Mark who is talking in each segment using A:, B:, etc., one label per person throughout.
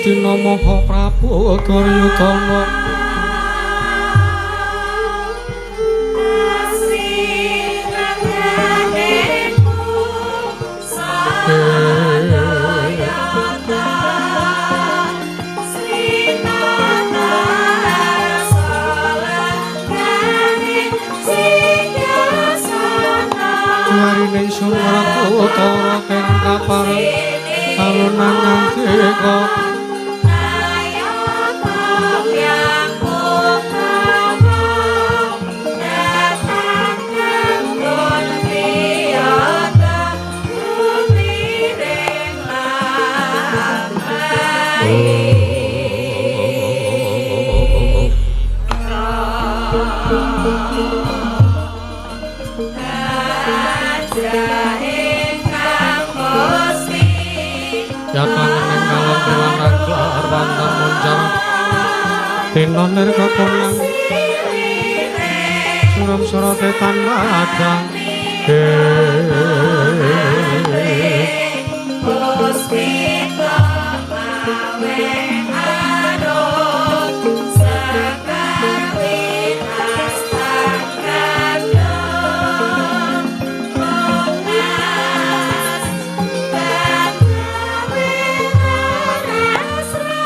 A: Astina Maha Prabu Duryudana. Juarine ingsun Werkudara keng kapareng alunan ngandika. Dina nirga konang suram surate tan madang.
B: Puspita mawe arum sekar winas tangkandung bongas kang gawe rasra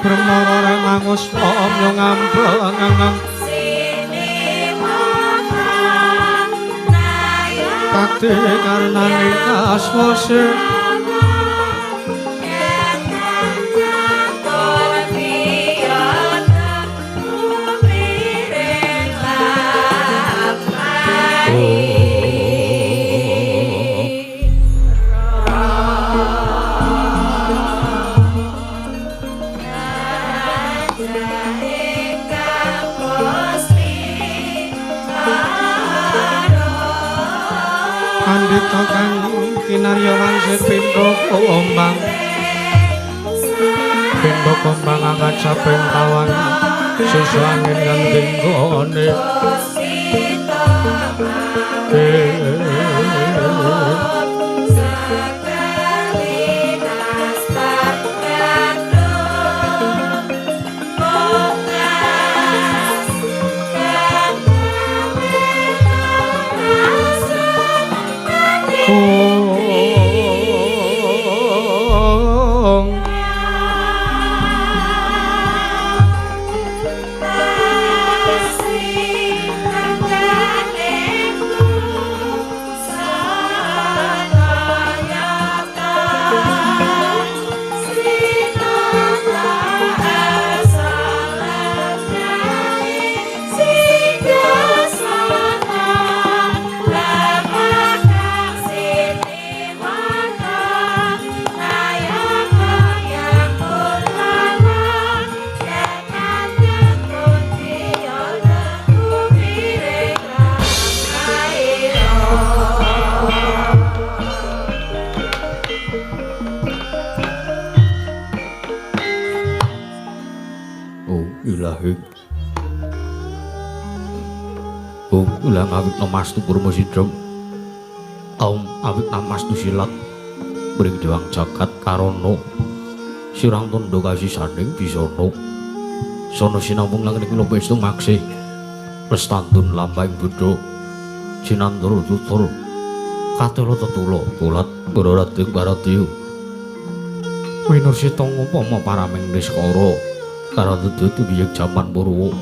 A: Brahmara mangus omyo ngambeng Kate karenane kaswase Pandita kang kinarya wangsit pindha kombang pindha kombang angkat saben tawang susu angin kang tinggone.
C: Ulang awit namastu purmasidam aum awit namastu silat mring dewang jagat karana sirang tandha kasisaning bisana sono sinambung langit kula pestu maksih lestantun lampahing bodho sinantur tutur katela tetula tulat barating baratya winursita ngupama paraming niskara karo dudu biyeng jaman purwa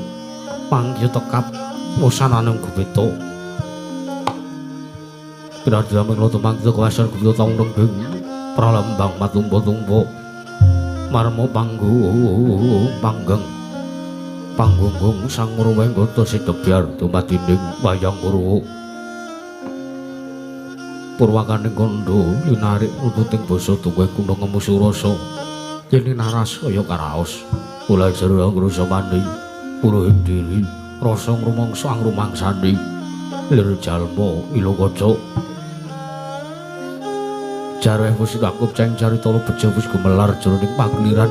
C: pangya tekap wosanane gupita pinadhaming lata mangkita kawasan gupita taung renggeng pralambang matumpa-tumpa marma panggung panggeng panggunggung sang murwenggata sidebyar dumadining wayang purwa purwakaning kandha linarik rututing basa tuwuh kundha ngemu surasa yen naras kaya karaos kula jero ngrasa mandi Puruhing diri rasa ngrumangsa angrumangsani lir jalma ila kaca. Jareh wis kakup ceng carita bejo wis gumelar jroning pageliran.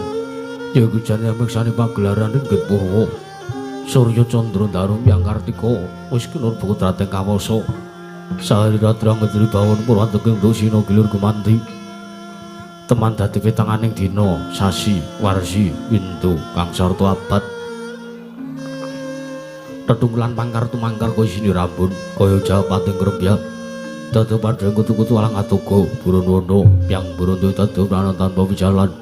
C: Ya iku jane miksani pagelaran ringgit purwa. Surya Candra Daru Hyang Kartika wis kinur putrating kawasa. Sahari ratra ngedri bawon purwanteking dosina gilur gumanti. Teman dadi pitanganing dina, sasi, warsi, windu kang sarta abad. Tetunggulan pangkar tumangkar kaya sini rambun, kaya japating krembyak. Dadi padhang kutu-kutu alang atoga, burun wono, yang burun dadi pranan tanpa wijalan.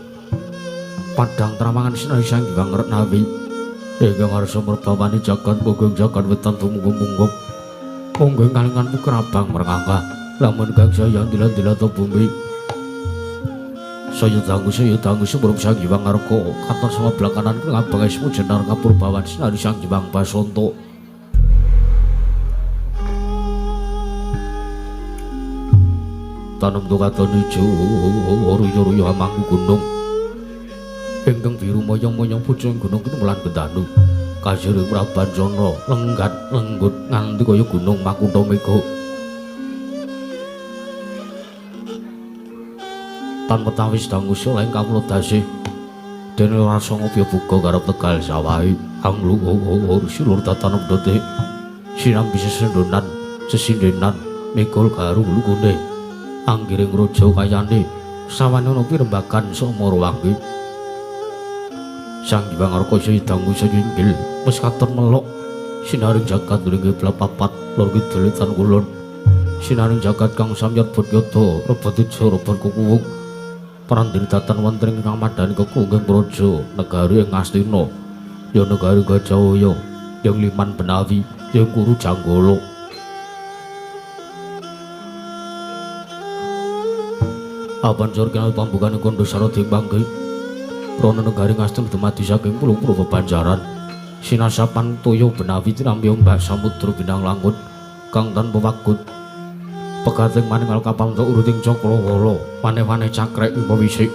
C: Padhang trawangan sinari Sang Hyang Retnawi. Ingkang ngarsa merbawani jagat munggung jagat wetan tumunggung-munggung. Munggung kalingan pukrabang merangkah. Lamun kang saya ndilan-ndilan bumi. Saya dangu sumrup Sang Hyang Ngarka. Katon sama belakanan ngabang esmu jenar kapurbawan sinari Sang Hyang Basanta. Tanem katon ijo ruya-ruya amangku gunung. Ingkang biru moyong-moyong pucung gunung kinulan bendanu. Kasire Prabancana lenggat lenggut nganti kaya gunung Makutha Mega. Tan metawis dangu soleh kawula dasih. Dene rasa ngopya buka garap Tegal sawahe. Angluhur silur tatanem dote. Sinambi sesendonan sesindenan mikul garu lukune. Anggiring raja kayane sawane ana pirembagan sama wangi. Sang Hyang Arka saya dangu saya inggil wis katon melok sinaring jagat ringge papat lor kidul tan kulon sinaring jagat kang samyat budyata rebet ijo rebet kukuwung prandiri datan wonten ing kamadhani kekungging praja negari ing Ngastina ya negari Gajahwaya yang Liman Benawi yang Kuru Janggala. Apan surga pambukane kondo sarada panggih Prana negari Ngastina dumadi saking puluh-puluh bebanjaran sinasapan toya benawi tinampi ombak samudra bintang langut kang tanpa wagut pegating maninggal kapal untuk uruting cakrawala wane-wane cakrek ing wisik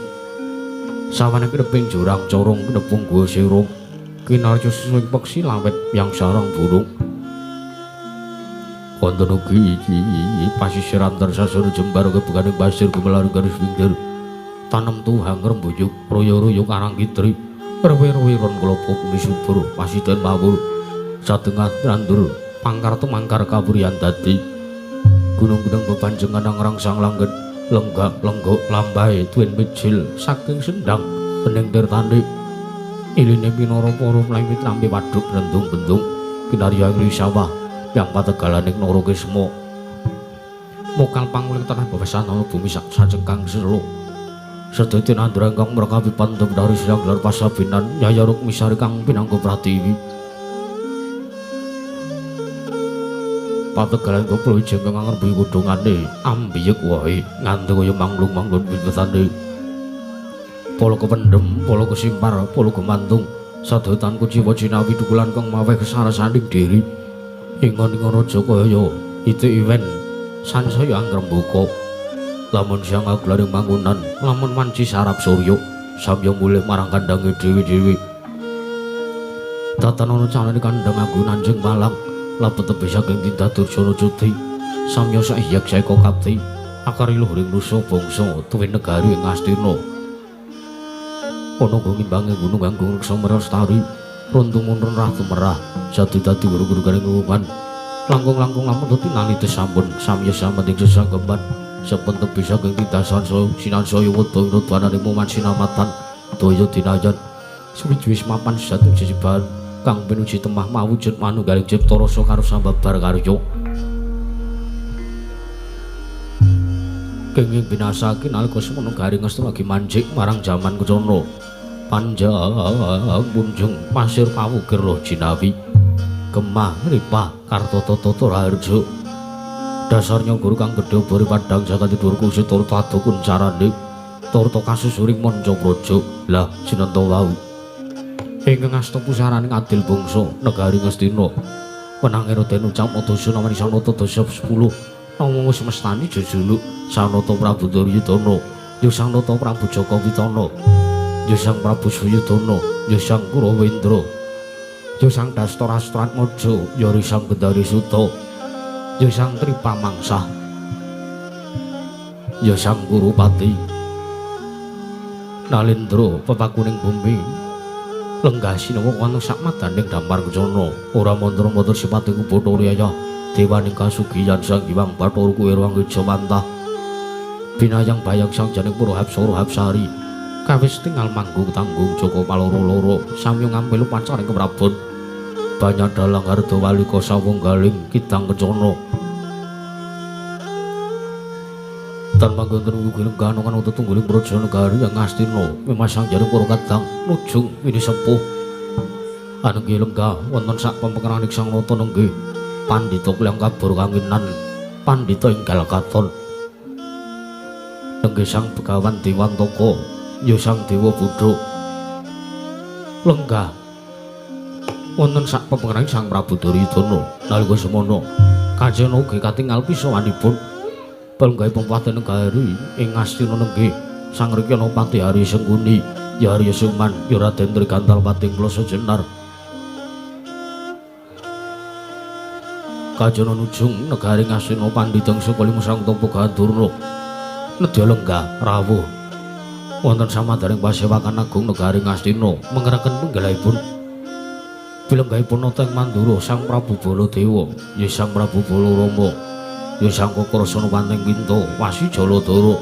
C: sawane kineping jurang corong kinepung gua sirung kinarya susuing peksi lawet yang sarang burung wonten ugi pasisir antar sasana jembar kebukaning pasir gumelar garis pinggir tanem tuhang rembuyuk royo-royo karang kitri rewe-rewe ron klopo bumi subur pasiden mawur satengah nandur pangkar tumangkar kawuryan dadi gunung-gunung bepanjengan ngrangsang langgeng lenggak lenggok lambahe tuwin mijil saking sendang bening tirtane iline pinara para mlengit nampi waduk bendung-bendung kinarya ing sawah yang pategalaning Narakesma mokal panguling tanah bebesan ana bumi sak sacengkang selo sedaya tinandra ingkang mrekapi pandhem dari siang gelar pasabinan Yaya Rukmisari kang pinangka pratiwi pategalan keplo ijeng kang ngrembuhi kudungane ambiyek wae nganti kaya manglung-manglung wit-witane polo kependhem polo kesimpar polo gumantung sadaya tan kuciwa jinawi dukulan kang maweh kesarasaning diri ingon-ingon raja kaya itik iwen sansaya angrembuka lamun siang aglaring mangunan lamun wanci sarap surya samya mulih marang kandange dhewe-dhewe tatan ana calane kandhang anggo nanjing malang labet tebih saking tindak Durjana Cuti samya sahyek saeka kapti akar luhuring nusa bangsa tuwin negari ing Ngastina ana ngimbange gunung kanggo reksa merestari runtumun rah tumerah jati dadi guru-guru garing ngungan langkung-langkung lamun tinalite sampun samya samenting sesanggeman sampun tebih saking tindak sansaya sinansaya wedha winodbanane muman sinamatan daya dinayan suwi mapan sejati jejiban kang pinuji temah mawujud manunggaling cipta rasa karo sambabar karya kenging binasake nalika semono garing Ngastina lagi manjik marang jaman kecana panjang punjung pasir pawukir loh jinawi gemah ripah kartata tata raharja dasarnya guru kang gedhe bori padhang jagat dhuwur kusi turta ado kuncarane turta kasusuring manca praja lah sinenta wau ingkang asta pusaraning adil bangsa negari Ngastina wenange Raden ucap dasa namani sanata dasa 10 namung semestani jejuluk Sanata Prabu Duryudana ya Sanata Prabu Jaka Witana ya Sang Prabu Suyudana ya Sang Kurawendra Ya Sang Dastarastratmaja, ya Sang Gendari Suta, ya Sang Tripamangsah, ya Sang Kurupati. Nalendra pepakuning bumi lenggah sinawa wonten sakmadaning damar kencana ora mantra-mantra sipate kubathara yaya dewaning kasugiyan Sang Hyang Bathara Kuwera Angejawantah binayang bayang sang janing para hapsara hapsari kawis tingal manggung tanggung jaka paloro-loro samya ngampil pancaring keprabon banyak dalang harda walika sawunggaling kidang kencana tan manggon ugi lenggah ana tetunggiling praja negari yang Ngastina mimasang jaring para kadang nujung wini sepuh anenggi lenggah wonten sak pempengraning Sang Nata nenggih pandhita kliyang kabur kanginan pandhita enggal katon nenggih Sang Begawan Dewantaka ya Sang Dewa Budha lenggah wonten sak pempengraning Sang Prabu Duryudana nalika semana kajena ugi katingal pisawanipun palenggahe pempate negari ing Ngastina nenggih Sang Rikyana Pati Hari Sengkuni ya Arya Suman ya Raden Trigantal Pating Klasa Jenar kajana nujung negari Ngastina pandhita saka lima Sang Tapa Gandurna nedya lenggah rawuh wonten samadaring pasewakan agung negari Ngastina mengeraken penggalihipun pilenggahipun nata ing Mandura Sang Prabu Baladewa ya Sang Prabu Balarama ya Sang Kakrasana Panting Pinto Wasi Jaladara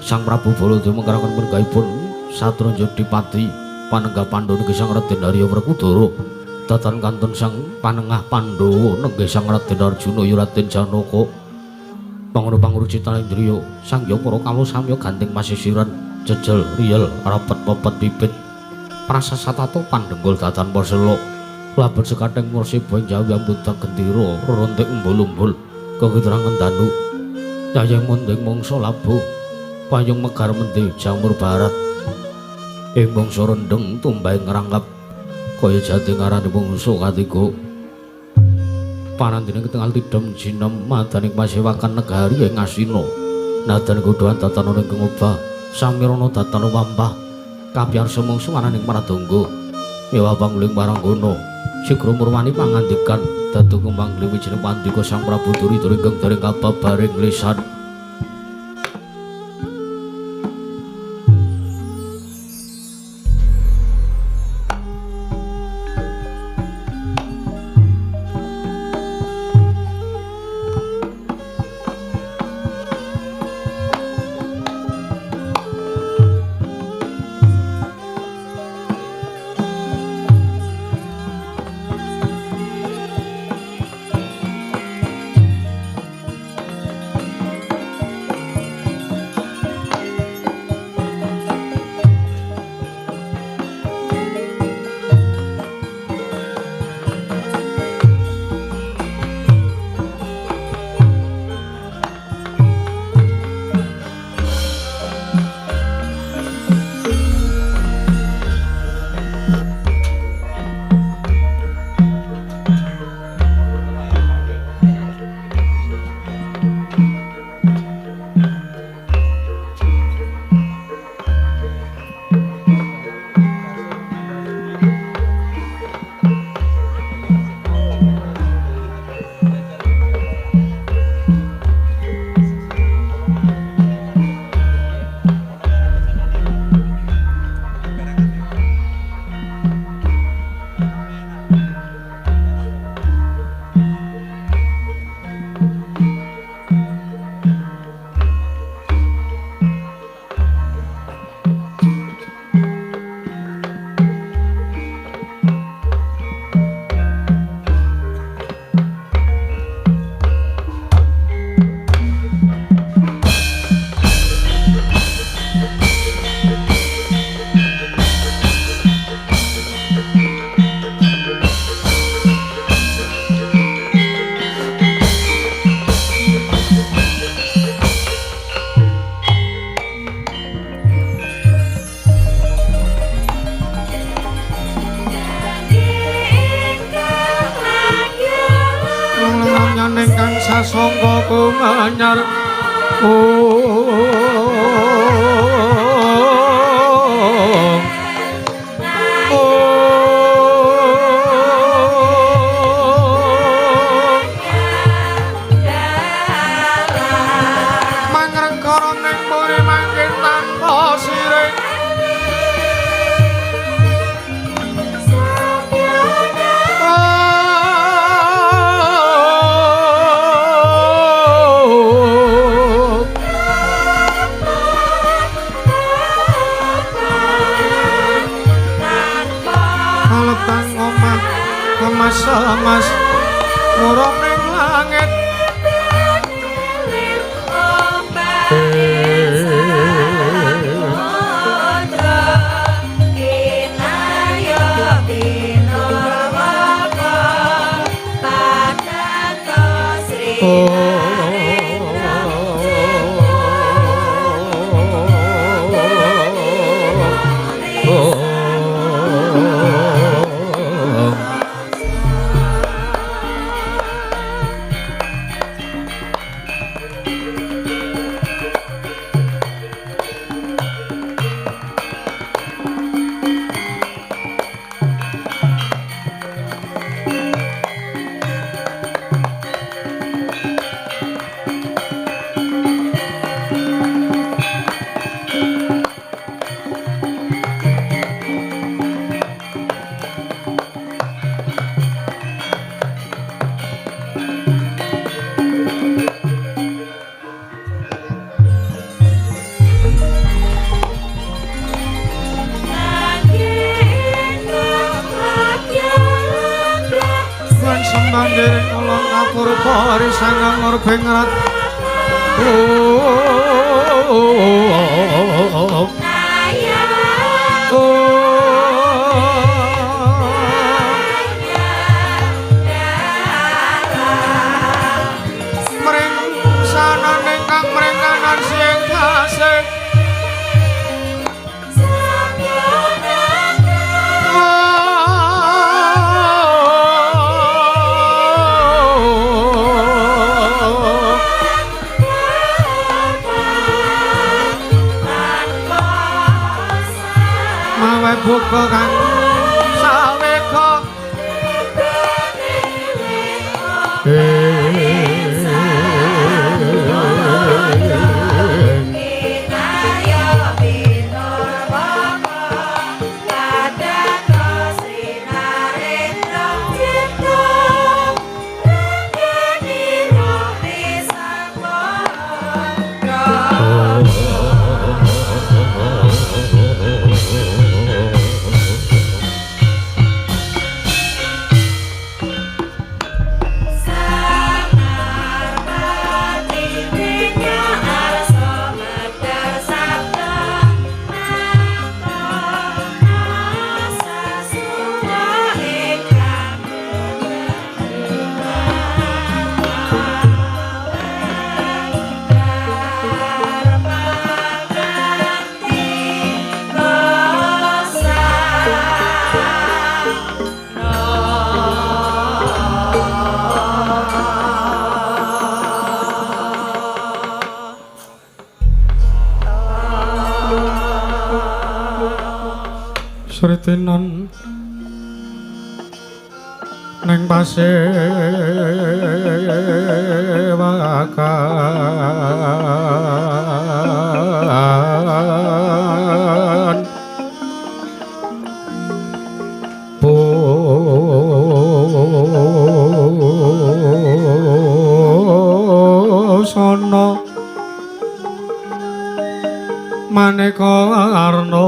C: Sang Prabu Baladewa mengeraken penggahipun Satranja Dipati panenggah Pandhawa nenggih Sang Raden Arya Werkudara datan kantun Sang Panengah Pandhawa nenggih Sang Raden Arjuna ya Raden Janaka pangono pangrucita indriya sang ya para kawula samya ganting pasisiran jejel riyel rapet pepet bibit prasasatata pandhenggul datan pasela labet sekathing mursiba ing jawi ambudak gendera rerentik umbul-umbul kegedrangan danu yayeng munding mangsa labuh payung megar mendhe jamur barat ing mangsa rendheng tumbahe ngrangkap kaya jati ngarani mangsa katiga panandene ketingal tidhem jinem madaning pasewakan negari ing Ngastina nadan godhoan datan ing obah samirana datan wampah kapiyarsa mangsa maraning Pradangga mewa pangling Paranggana sigra murwani pangandikan dadu kembang wijine pandika Sang Prabu Duryudana ingkang dereng kababaring lisan.
A: Sasangka kumanyar oh. Petang omah kemas-emas murup ning langit. Sritinan neng pasewakan busana maneka warna.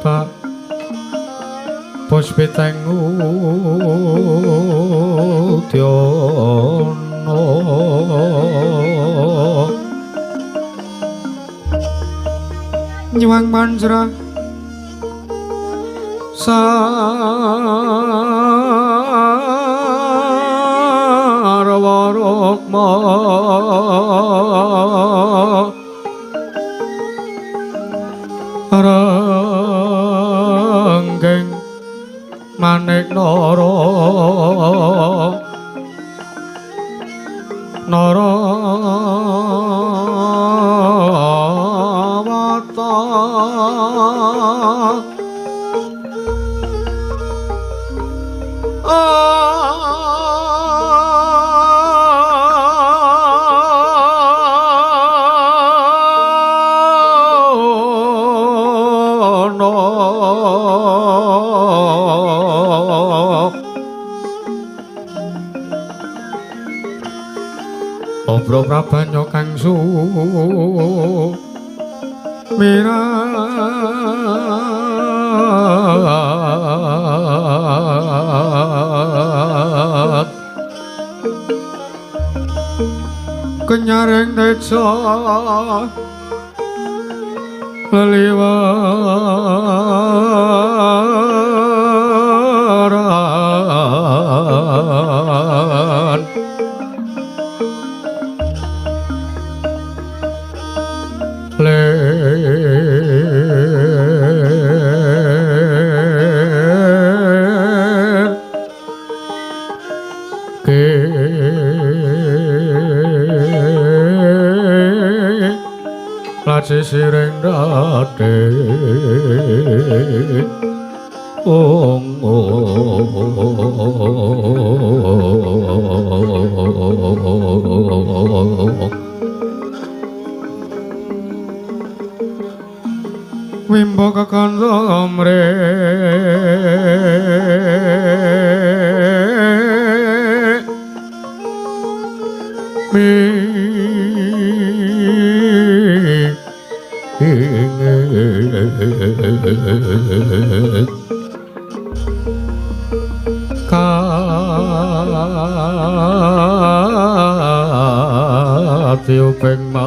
A: Sepak puspiteng udyana nyuwang manjra sarwa rukma ranggeng manik naraka. Narawata Obro prabanya kang sumirat kenyaring teja leliwaran lir ke laci siring dade ong wimbo kekandha mre mi katiuping ma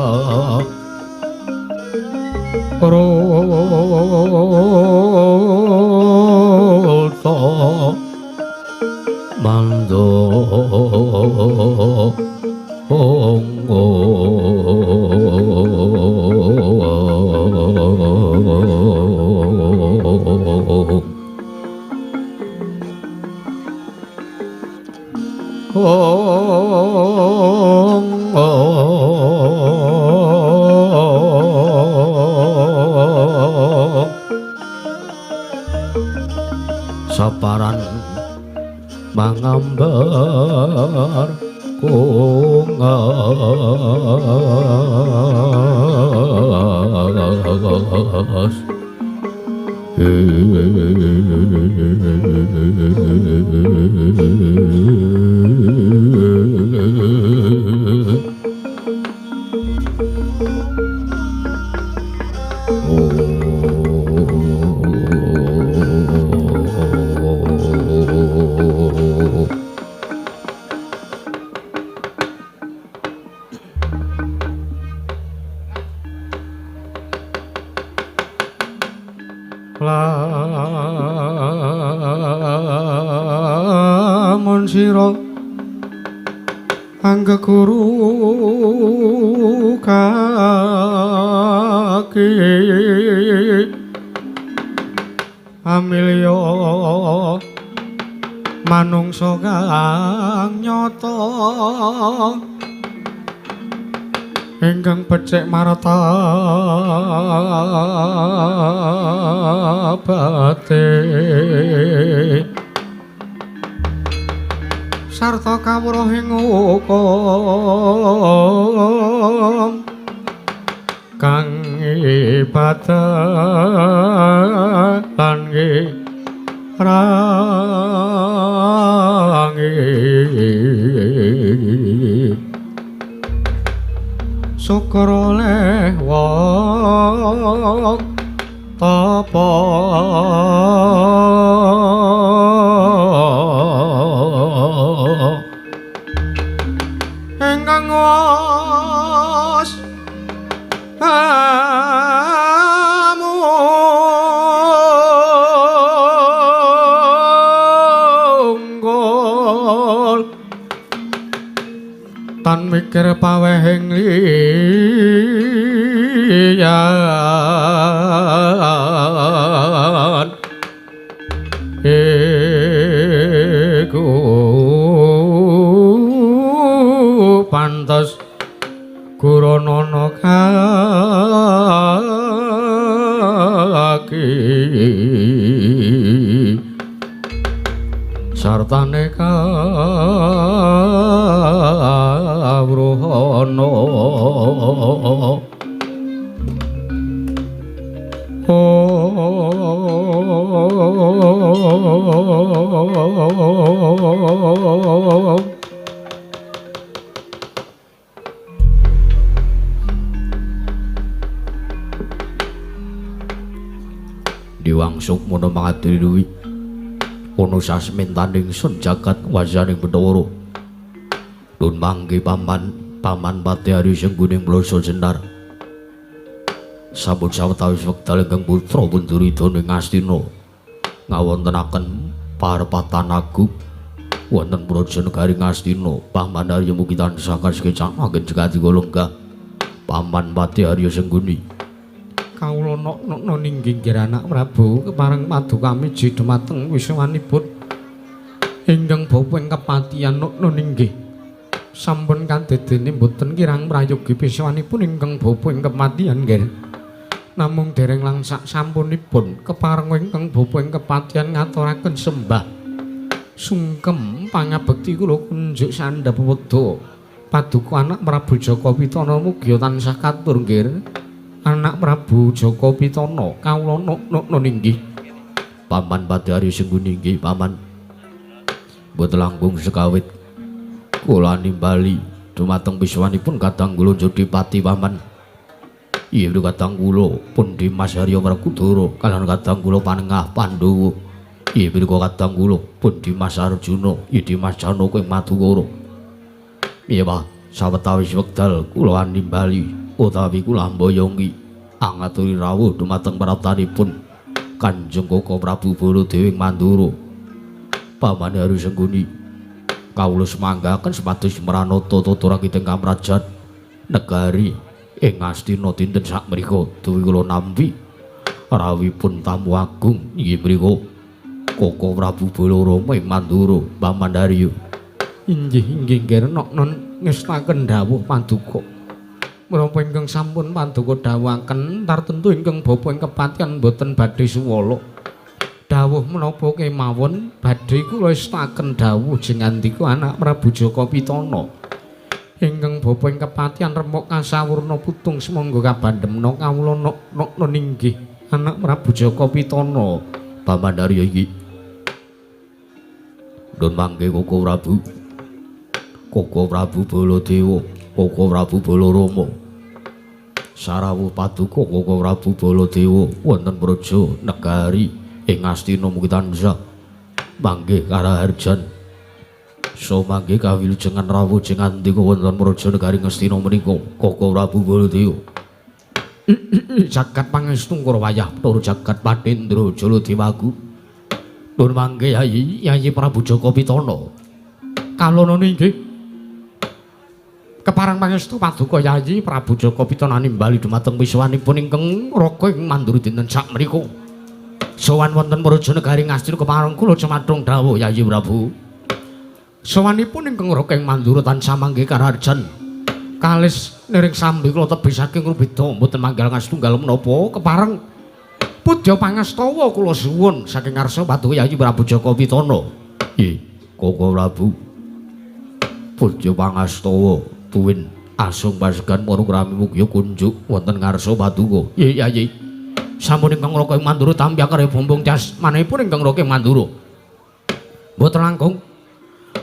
A: Rota mando ong Saparan mangambar kungas Lamun sira anggeguru kaki amilya manungsa kang nyata ingkang becik martabate sarta kawruhing hukum kang ibadah lan ngirangi syukur oleh wong tapa ingkang wos amunggul tan mikir pawehing liyan iku pantes guranana kaki sartane kawruhana. Diwang Sukmana mangadri ana sasmintaning sun jagat wasaning Bathara. Dun mangke paman paman Patih Arya Sengguning Mlasa Jenar. Sampun sawetawis wekdal ingkang putra pun Duryudana ing Astina ngawontenaken parepatan agung wonten praja negari Ngastina. Paman Arya mugi tansah kaskecan jegati lenggah Paman Patih Arya Sengguni.
D: Kawula nok-nokna ninggih anak Prabu kepareng paduka miji dumateng wiswanipun ingkang bapa ing kepatihan nokna ninggih. Sampun kadedene mboten kirang prayogi piswanipun ingkang bapa ing kepatihan nggih. Namung dereng langsak sampunipun kepareng ingkang bapa ing kepatihan ngaturaken sembah sungkem pangabekti kula kunjuk sandhap wedha paduka anak Prabu Jaka Pitana mugi tansah katur nggih. Anak Prabu Jaka Pitana kawula nok-nokna ninggih.
A: Paman Patih Arya Sengguni inggih paman. Mboten langkung sekawit kula nimbali dumateng piswanipun kadang kula njodi pati paman. Iya kadang kula pun Dimas Arya Werkudara kaliyan kadang kula Panengah Pandhawa. Iya kadang kula pun Dimas Arjuna, iya Dimas Janaka ing Madukara. Iya Pak, sawetawis wekdal kula nimbali utawi kula mboyongi angaturi rawuh dumateng praptanipun Kanjeng Koko Prabu Baladewa ing Mandura. Paman Arya Sengguni kawula semanggaken supados mranata tata rakiting kamrajan negari ing Ngastina dinten sakmrika duwi kula nampi rawuhipun tamu agung inggih mriku Koko Prabu Balarama ing Mandura. Paman Arya
D: inggih inggih nggih noknon ngestaken dawuh paduka. Menapa ingkang sampun paduka dawuhaken tartentu ingkang bapa ing kepatihan mboten badhe suwala. Dawuh menapa kemawon badhe kula estaken dawuh jengandika anak Prabu Jaka Pitana. Ingkang bapa ing kepatihan remuk kasawurna putung semangga kabandemna kawula nok-nokna ninggih anak Prabu Jaka Pitana.
A: Paman Arya iki Dun mangke Koko Prabu. Koko Prabu Baladewa, Koko Prabu Balarama. Sarawuh paduka Koko Prabu Baladewa wonten praja negari ing Ngastina mugi tansah manggih karaharjan. So manggih kawilujengan rawuh jengandika wonten praja negari Ngastina menika Koko Prabu Baladewa. Jagat pangestu wayah tur jagat Patendra Jaladewaku. Nun mangke Yayi Yayi Prabu Jaka Pitana.
D: Kalonane inggih. Kepareng pangestu paduka Yayi Prabu Jaka Pitana nimbali dumateng wiswanipun ingkang raga ing Mandura dinten sakmenika.
A: Sowan wonten praja negari Ngastina kepareng kula cematung dawuh Yayi Prabu.
D: Sowanipun ingkang raga ing Mandura tansah manggih karaharjan. Kalis niring sambi kula tebih saking rubeda mboten manggal ngastunggal menapa kepareng pudya pangastawa kula suwun saking ngarsa paduka Yayi Prabu Jaka Pitana.
A: Nggih, Koko Prabu. Pudya pangastawa tuwin asung pasegan para krami mugi kunjuk wonten ngarsa paduka.
D: Nggih, Yayi. Sampun ingkang raga ing Mandura tampi akare bumbung jas manahipun ingkang raga ing Mandura. Mboten langkung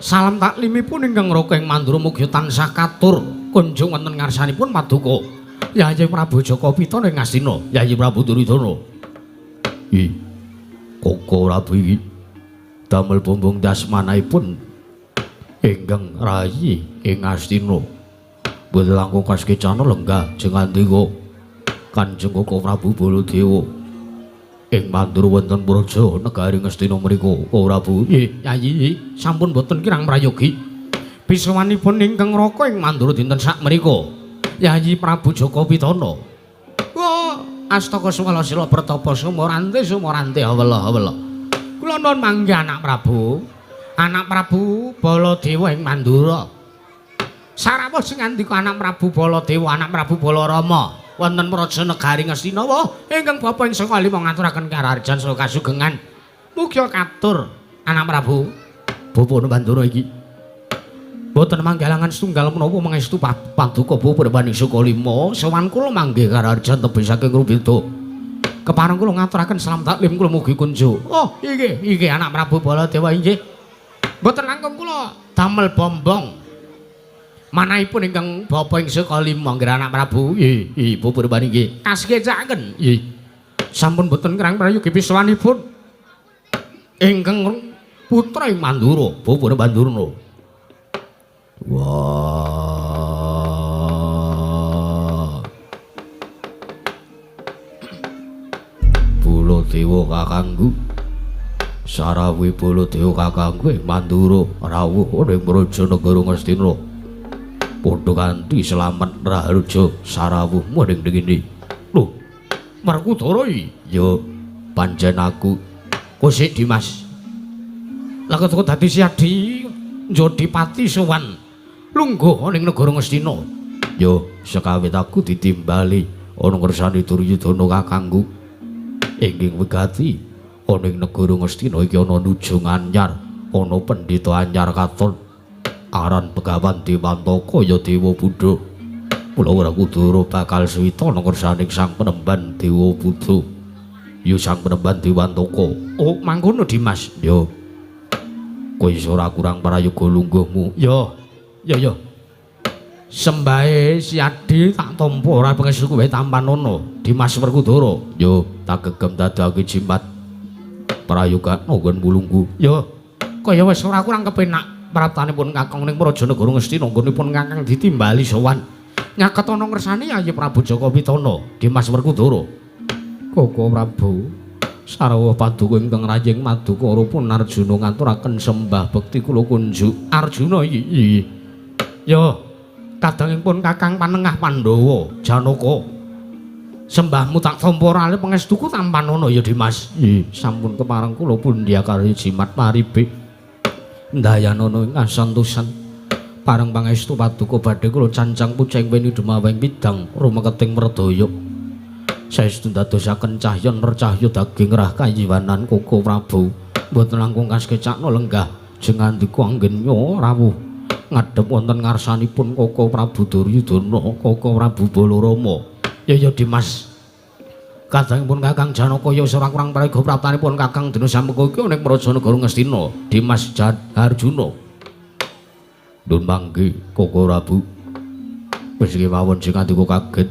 D: salam taklimipun ingkang raga ing Mandura mugi tansah katur kunjung wonten ngarsanipun paduka Yayi Prabu Jaka Pitana ing Ngastina.
A: Yayi Prabu Duryudana. Nggih. Koko Prabu iki damel bumbung das manahipun ingkang rayi ing Ngastina. Mboten langkung kaskecana lenggah jengandika Kanjeng Koko Prabu Baladewa ing Mandura wonten praja negari Ngastina mriku. Koko Prabu.
D: Nggih, Yayi, sampun boten kirang prayogi. Pisawanipun ingkang raka ing Mandura dinten sakmenika Yayi Prabu Jaka Pitana. Wah, astaka swala sila pertapa sumorante sumorante awela awela. Kula nuwun manggih anak Prabu. Anak Prabu Baladewa ing Mandura. Sarawuh sing ngandika anak Prabu Baladewa, anak Prabu Balarama wonten Praja Negari Ngastina ingkang bapa ing saka lima ngaturaken karaharjan saha kasugengan. Mugia katur anak Prabu Bapa Mandura iki. Boten manggalangan setunggal menapa mangestu paduka bapa Pandhawa saka lima sowan kula manggih karaharjan tebih saking Rubeda. Kepareng kula ngaturaken salam taklim kula mugi kunjuk. Oh, iki iki anak Prabu Baladewa inggih. Boten langkung kula damel bombong. Manahipun ingkang bapa ing saka lima nggih anak Prabu. Nggih, nggih bapa Pandhawa nggih. Kaskecaken. Nggih. Sampun boten kirang prayogi piswanipun ingkang putra ing Mandura, bapa Mandurna. Wah.
A: Baladewa kakangku. Sarawi Baladewa kakangku ing Mandura rawuh ning Praja Negara Ngastina. Padha kanthi slamet raharja sarawuhmu ning ngene.
D: Lho, Werkudara iki?
A: Ya, pancen aku.
D: Kosik Dimas. Lah kok dadi Siadi Jodipati sowan lungguh ning negara Ngastina.
A: Ya, sekawit aku ditimbali ana ngersane Duryudana kakangku. Ingkang wigati ana ing negara Ngastina iki ana nujung anyar, ana pendhita anyar katon. Aran Begawan Dewantaka ya Dewa Buddha. Mula Werkudara bakal suwita ana ngersane Sang Penemban Dewa Buddha. Ya Sang Penemban Dewantaka.
D: Oh, mangkono Dimas.
A: Ya. Kowe iso ora kurang prayoga lungguhmu.
D: Ya. Ya ya. Sembahe Siadi tak tampa ora pangestu kowe tampanana Dimas Werkudara.
A: Ya, tak gegem dadake jimat. Prayoga nggon mulunggu.
D: Ya. Kaya wis ora kurang kepenak praptanipun kakang ning Praja Negara Ngastina nggonipun kakang ditimbali sowan. Nyaket ana ngersane Yayi Prabu Jaka Pitana Dimas Werkudara. Koko Prabu sarawuh paduka ingkang raying maduka rupun Arjuna ngaturaken sembah bekti kula kunjuk. Arjuna iki. Ya, kadangipun kakang panengah Pandhawa Janaka. Sembahmu tak tampa rale pangestuku tampanana ya Dimas.
A: Nggih, sampun kepareng kula pundi akarya jimat maribe. Ndayanana ing kasantosan.
D: Pareng pangestu paduka badhe kula cancang puceng weni dumaweng pidang rumeketing merdaya. Saestu ndadosaken cahya nercahya daging rah kayiwanan Koko Prabu. Mboten langkung kaskecakna lenggah jengandika anggenya rawuh ngadhep wonten ngarsanipun Koko Prabu Duryudana, Koko Prabu Balarama. Ya ya Dimas. Kadangipun Kakang Janaka ya ora kurang prayoga praptanipun Kakang dina sameka iki ning Praja Negara Ngastina, Dimas Arjuna.
A: Ndun mangke Koko Prabu. Wis kemawon sing andika kaget.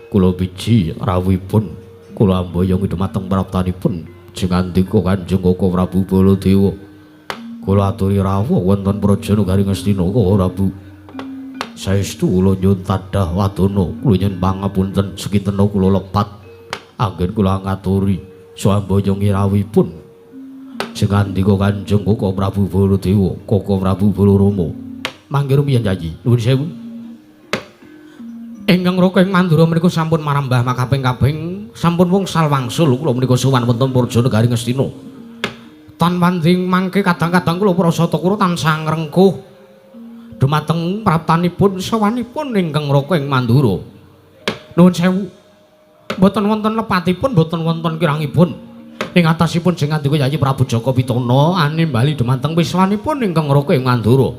A: Kula biji rawuhipun kula amboyong dumateng praptanipun jengandika Kanjeng Koko Prabu Baladewa. Kula aturi rawuh wonten Praja Negari Ngastina Koko Prabu. Saestu kula nyuwun tadah wadana, kula nyuwun pangapunten sekintena kula lepat anggen kula ngaturi samboyong rawuhipun jengandika Kanjeng Koko Prabu Baladewa, Koko Prabu Balarama.
D: Mangke rumiyin Yayi, nuwun sewu. Ingkang raka ing Mandura menika sampun marambah makaping-kaping, sampun wungsal wangsul kula menika sowan wonten Praja Negari Ngastina. Tan panding mangke kadang-kadang kula prasata kula tansah ngrengkuh dumateng praptanipun sowanipun ingkang raka ing Mandura. Nuwun sewu. Mboten wonten lepatipun, mboten wonten kirangipun. Ing atasipun sing ngandika Yayi Prabu Jaka Pitana animbali dumateng wiswanipun ingkang raka ing Mandura.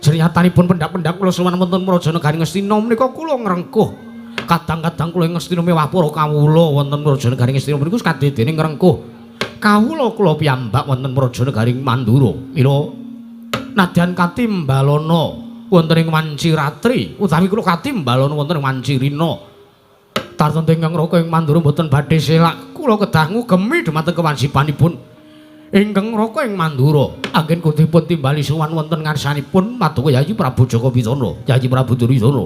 D: Jernyatanipun pendhak-pendhak kula sowan wonten Praja Negari Ngastina menika kula ngrengkuh. Kadang-kadang kula ing Ngastina mewah para kawula wonten Praja Negari Ngastina menika kadedene ngrengkuh. Kawula kula piyambak wonten Praja Negari Mandura. Mila nadyan katimbalana wonten ing wanci ratri utawi kula katimbalana wonten ing wanci rina. Tartemtu ingkang raka ing Mandura mboten badhe selak kula kedah ngugemi dumateng kewajibanipun ingkang raka ing Mandura. Anggen kudipun timbali sowan wonten ngarsanipun paduka Yayi Prabu Jaka Pitana, Yayi Prabu Duryudana.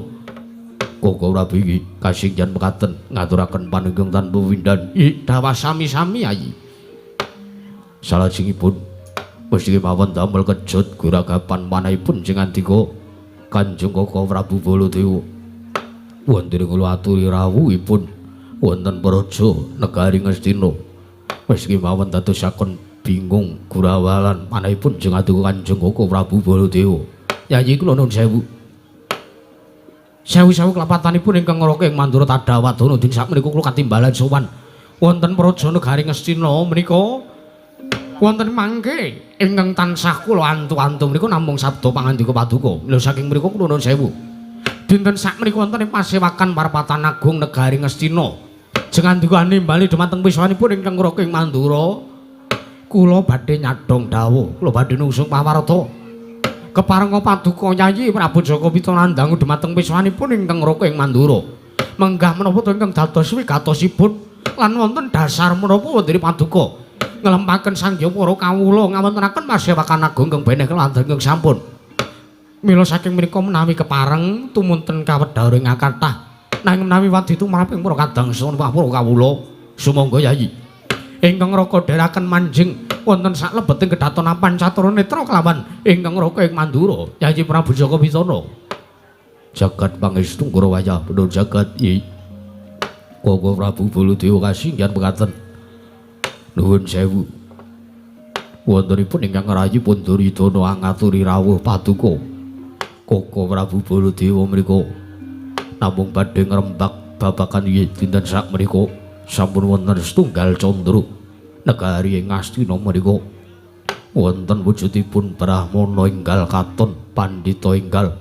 A: Koko Prabu iki kasinggihan mekaten ngaturaken panunggung tanpa windhan.
D: Ih, dawah sami-sami Yayi.
A: Salajengipun mesti kemawon damel kejut guragapan manahipun sing andika Kanjeng Koko Prabu Baladewa. Wonten kula aturi rawuhipun wonten Praja Negari Ngastina. Mesti kemawon dadosaken Bingung gurawalan manahipun jeng aduka Kanjeng Koko Prabu Baladewa. Yayi kula nuwun sewu. Sewu-sewu kelapatanipun ingkang ngraka ing Mandura Tadawadana dinten sakmenika kula katimbalan sowan wonten Praja Negari Ngastina menika wonten mangke ingkang tansah kula antu-antu menika namung sabda pangandika paduka. Lha saking mriku kula nuwun sewu. Dinten sakmenika wonten ing pasewakan Parapatan Agung Negari Ngastina. Jeng andika nimbali dhumateng piswanipun ingkang ngraka ing Mandura kula badhe nyadhong dawuh, kula badhe nungsung pawarta. Keparenga paduka Yayi Prabu Jaka Pitana ndangu dhumateng piswanipun ingkang ngraka ing Mandura. Menggah menapa to ingkang dados wigatosipun lan wonten dasar menapa wonten paduka nglempaken sangya para kawula ngawontenaken pasewakan agung ingkang beneh kelandan ingkang sampun. Mila saking menika menawi kepareng tumunten kawedhar ing kathah nanging menawi wadi tumrap ing para kadang para kawula sumangga Yayi. Ingkang raka dherekaken manjing wonten saklebeting kedaton apan catura netra kelawan ingkang raka ing Mandura Yayi Prabu Jaka Pitana. Jagat pangestu Ngurawaya bener jagat yi. Koko Prabu Baladewa kasinggihan pekaten. Nuwun sewu. Wontenipun ingkang rayi pun Duryudana angaturi rawuh paduka. Koko Prabu Baladewa mriku namung badhe ngrembak babagan yen dinten sakmenika sampun wonten setunggal candra negari ing Ngastina menika wonten wujudipun brahmana enggal katon pandhita enggal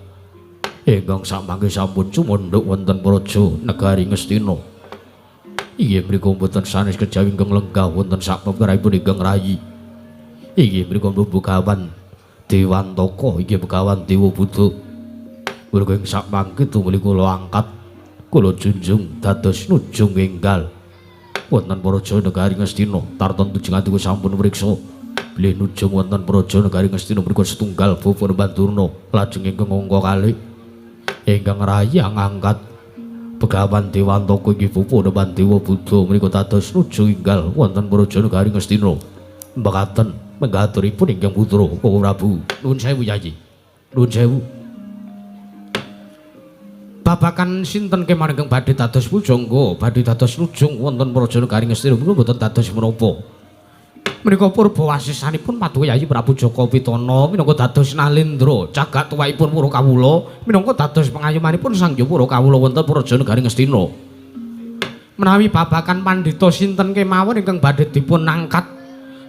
A: ingkang samangke sampun cumundhuk wonten praja negari Ngastina. Inggih mriku mboten sanes kejawi ingkang lenggah wonten sakpeperipun ingkang rayi. Inggih mriku Begawan Dewantaka inggih Begawan Dewa Buddha. Mriku ing sakmangke tumuli kula angkat kula junjung dados nujung enggal wonten praja negari Ngastina. Tartan tujeng atiku sampun mriksa bilih nujung wonten praja negari Ngastina mriku setunggal bapa Bandurna lajeng ingkang angka kalih ingkang rayi ngangkat Begawan Dewantaka inggih bapa Dewa Buddha menika dados nujung enggal wonten praja negari Ngastina. Mekaten menggaturipun ingkang putra Koko Prabu. Nuwun sewu Yayi. Nuwun sewu. Babakan sinten kemawon ingkang badhe dados pujangga, badhe dados nujung wonten praja negari Ngastina menika mboten dados menapa. Menika purbawasisanipun paduka Yayi Prabu Jaka Pitana minangka dados nalendra cagak tuwaipun para kawula minangka dados pengayomanipun sang hyang para kawula wonten praja negari Ngastina. Menawi babakan pandhita sinten kemawon ingkang badhe dipun angkat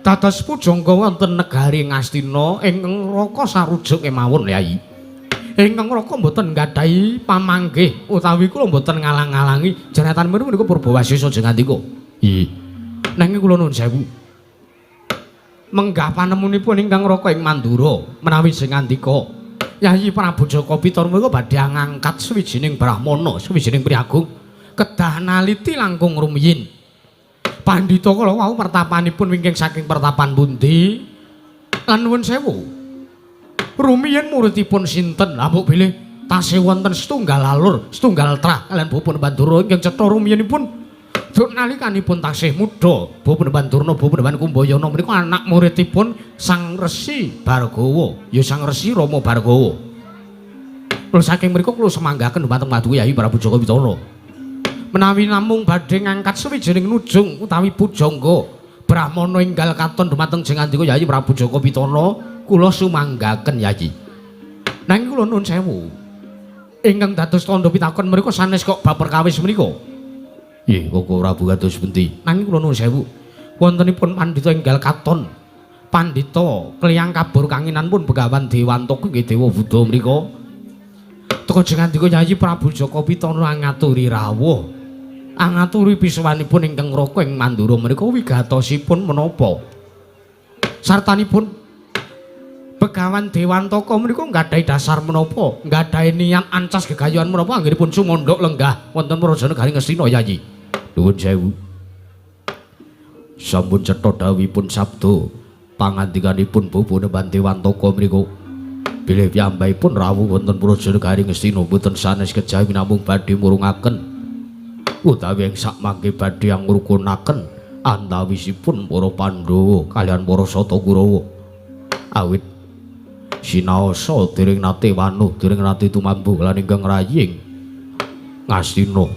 A: dados pujangga wonten negari Ngastina ingkang raka sarujuk kemawon Yayi. Ingkang raka mboten nggadahi pamanggih utawi kula mboten ngalang-alangi jeratan menika purbawasisa jeng andika. Nggih. Nanging kula nuwun sewu. Menggah panemunipun ingkang raka ing Mandura menawi jeng andika Yayi Prabu Jaka Pitana menika badhe ngangkat suwijining brahmana, suwijining priyagung kedah naliti langkung rumiyin. Pandhita kala wau pertapanipun wingking saking pertapan pundi? Lan nuwun sewu. Rumiyin muridipun sinten? Lah mbok bilih tasih wonten setunggal alur, setunggal trah kaliyan Bapak Bandura ingkang cetha rumiyinipun duk nalikanipun tasih muda, Bapak Bandurna, Bapak Kumbayana menika anak muridipun Sang Resi Bargawa, ya Sang Resi Rama Bargawa. Kula saking mriku kula semanggaken dhumateng paduka Yayi Prabu Jaka Pitana. Menawi namung badhe ngangkat suwijining nujung utawi pujangga brahmana enggal katon dhumateng jeng andika Yayi Prabu Jaka Pitana, kula sumanggaken Yayi. Nanging kula nuwun sewu. Ingkang dados tandha pitakon mriku sanes kok bab perkawis menika. Nggih, Koko Prabu kados pundi? Nanging kula nuwun sewu. Wontenipun pandhita enggal katon. Pandhita kliyang kabur kanginan pun Begawan Dewantaka nggih Dewa Buddha mriku. Teka jeng andika Yayi Prabu Jaka Pitana ngaturi rawuh. Angaturi piswanipun ingkang raka ing Mandura menika wigatosipun menapa? Sartanipun Begawan Dewantaka menika nggadahi dasar menapa? Nggadahi niat ancas gegayuhan menapa anggenipun sumandhuk lenggah wonten praja negari Ngastina Yayi? Nuwun sewu. Sampun cetha dawuhipun sabda pangandikanipun Bapak Dewantaka mriku. Bilih piyambakipun rawuh wonten praja negari Ngastina mboten sanes kejawi namung badhe murungaken utawi ing sakmangke badhe angrukunaken antawisipun para Pandhawa kaliyan para Sata Kurawa. Awit sinaosa dereng nate wanuh, dereng nate tumambuh lan ingkang raying Ngastina.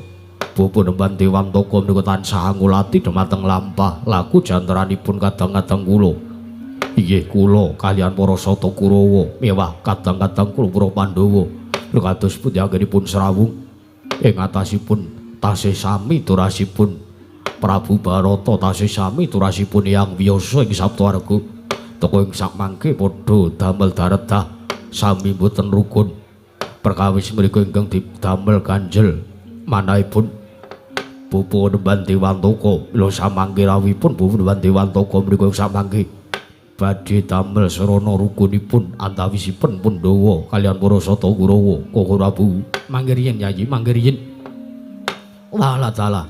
A: Bapak Dewantaka menika tansah ngulati dhumateng lampah laku jantaranipun kadang-kadang kula. Inggih kula kalian para Sata Kurawa mewah kadang-kadang kula para Pandhawa kados pundi anggenipun srawung ing atasipun tasih sami durasipun Prabu Barata tasih sami durasipun Hyang Wiyasa ing Saptawarga teka ing sakmangke padha damel daredah sami mboten rukun perkawis mriku ingkang didamel ganjel manahipun Bapak Nemban Dewantaka lho samangke rawuhipun Bapak Nemban Dewantaka mriku ing samangke badhe damel sarana rukunipun antawisipun Pandhawa kalian para Sata Kurawa. Koko Prabu mangke riyin Yayi, mangke riyin. Walah dalah.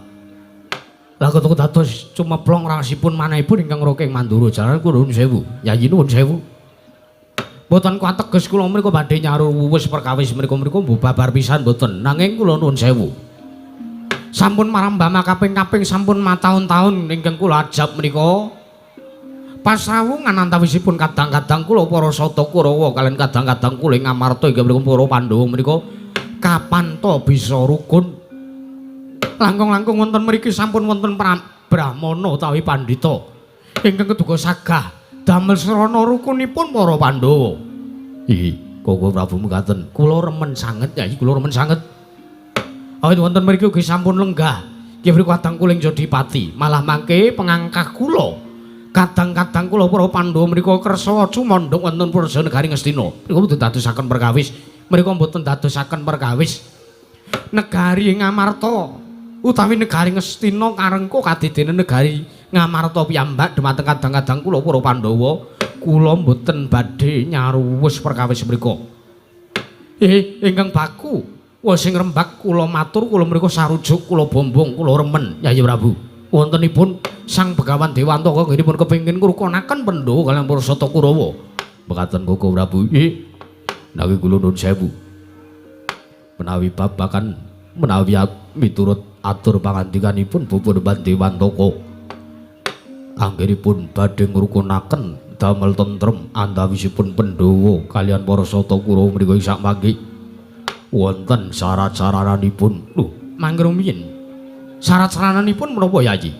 A: Lah ketuk dados cumeplong rasipun manahipun ingkang roking Mandura jalan kula nuwun sewu. Yayi nuwun sewu. Mboten kuateges kula mriku badhe nyaru wuwus perkawis mriku-mriku mbuh babar pisan mboten. Nanging kula nuwun sewu. Sampun marambah makaping-kaping sampun mataun-taun ingkang kula ajab menika. Pasrawungan antawisipun kadang-kadang kula para Sata Kurawa kalian kadang-kadang kula ing Ngamarta inggih menika para Pandhawa menika kapan to bisa rukun. Langkung-langkung wonten mriki sampun wonten brahmana utawi pandhita ingkang keduga sagah damel srana rukunipun para Pandhawa. Inggih, Koko Prabu mekaten. Kula remen sanget Yai, kula remen sanget. Awit wonten mriki ugi sampun lenggah nggih mriku kadang kula ing Jodipati, malah mangke pengangkah kula. Kadang-kadang kula para Pandhawa mriku kersa cumandhuk wonten Praja Negari Ngastina. Mriku mboten dadosaken perkawis. Mriku mboten dadosaken perkawis. Negari Ngamarta utawi negari Ngastina karengku kadidene negari Ngamarta piyambak dumateng kadang-kadang kula para Pandhawa kula mboten badhe nyaruwus perkawis mriku. Ingkang baku wis sing rembak kula matur kula mriku sarujuk kula bombong kula remen Yayi Prabu. Wontenipun Sang Begawan Dewantaka nggihipun kepengin ngrukunaken Pandhawa kaliyan para Sata Kurawa. Mekaten Koko Prabu. Nggih. Nanging kula nuwun sewu. Menawi babakan menawi miturut atur pangandikanipun Bapak Dewantaka anggenipun badhe ngrukunaken damel tentrem antawisipun Pandhawa kaliyan para Sata Kurawa mriku ing sakmangke wonten syarat-syaranipun. Lho, mangke rumiyin. Syarat-saranipun menapa Yayi?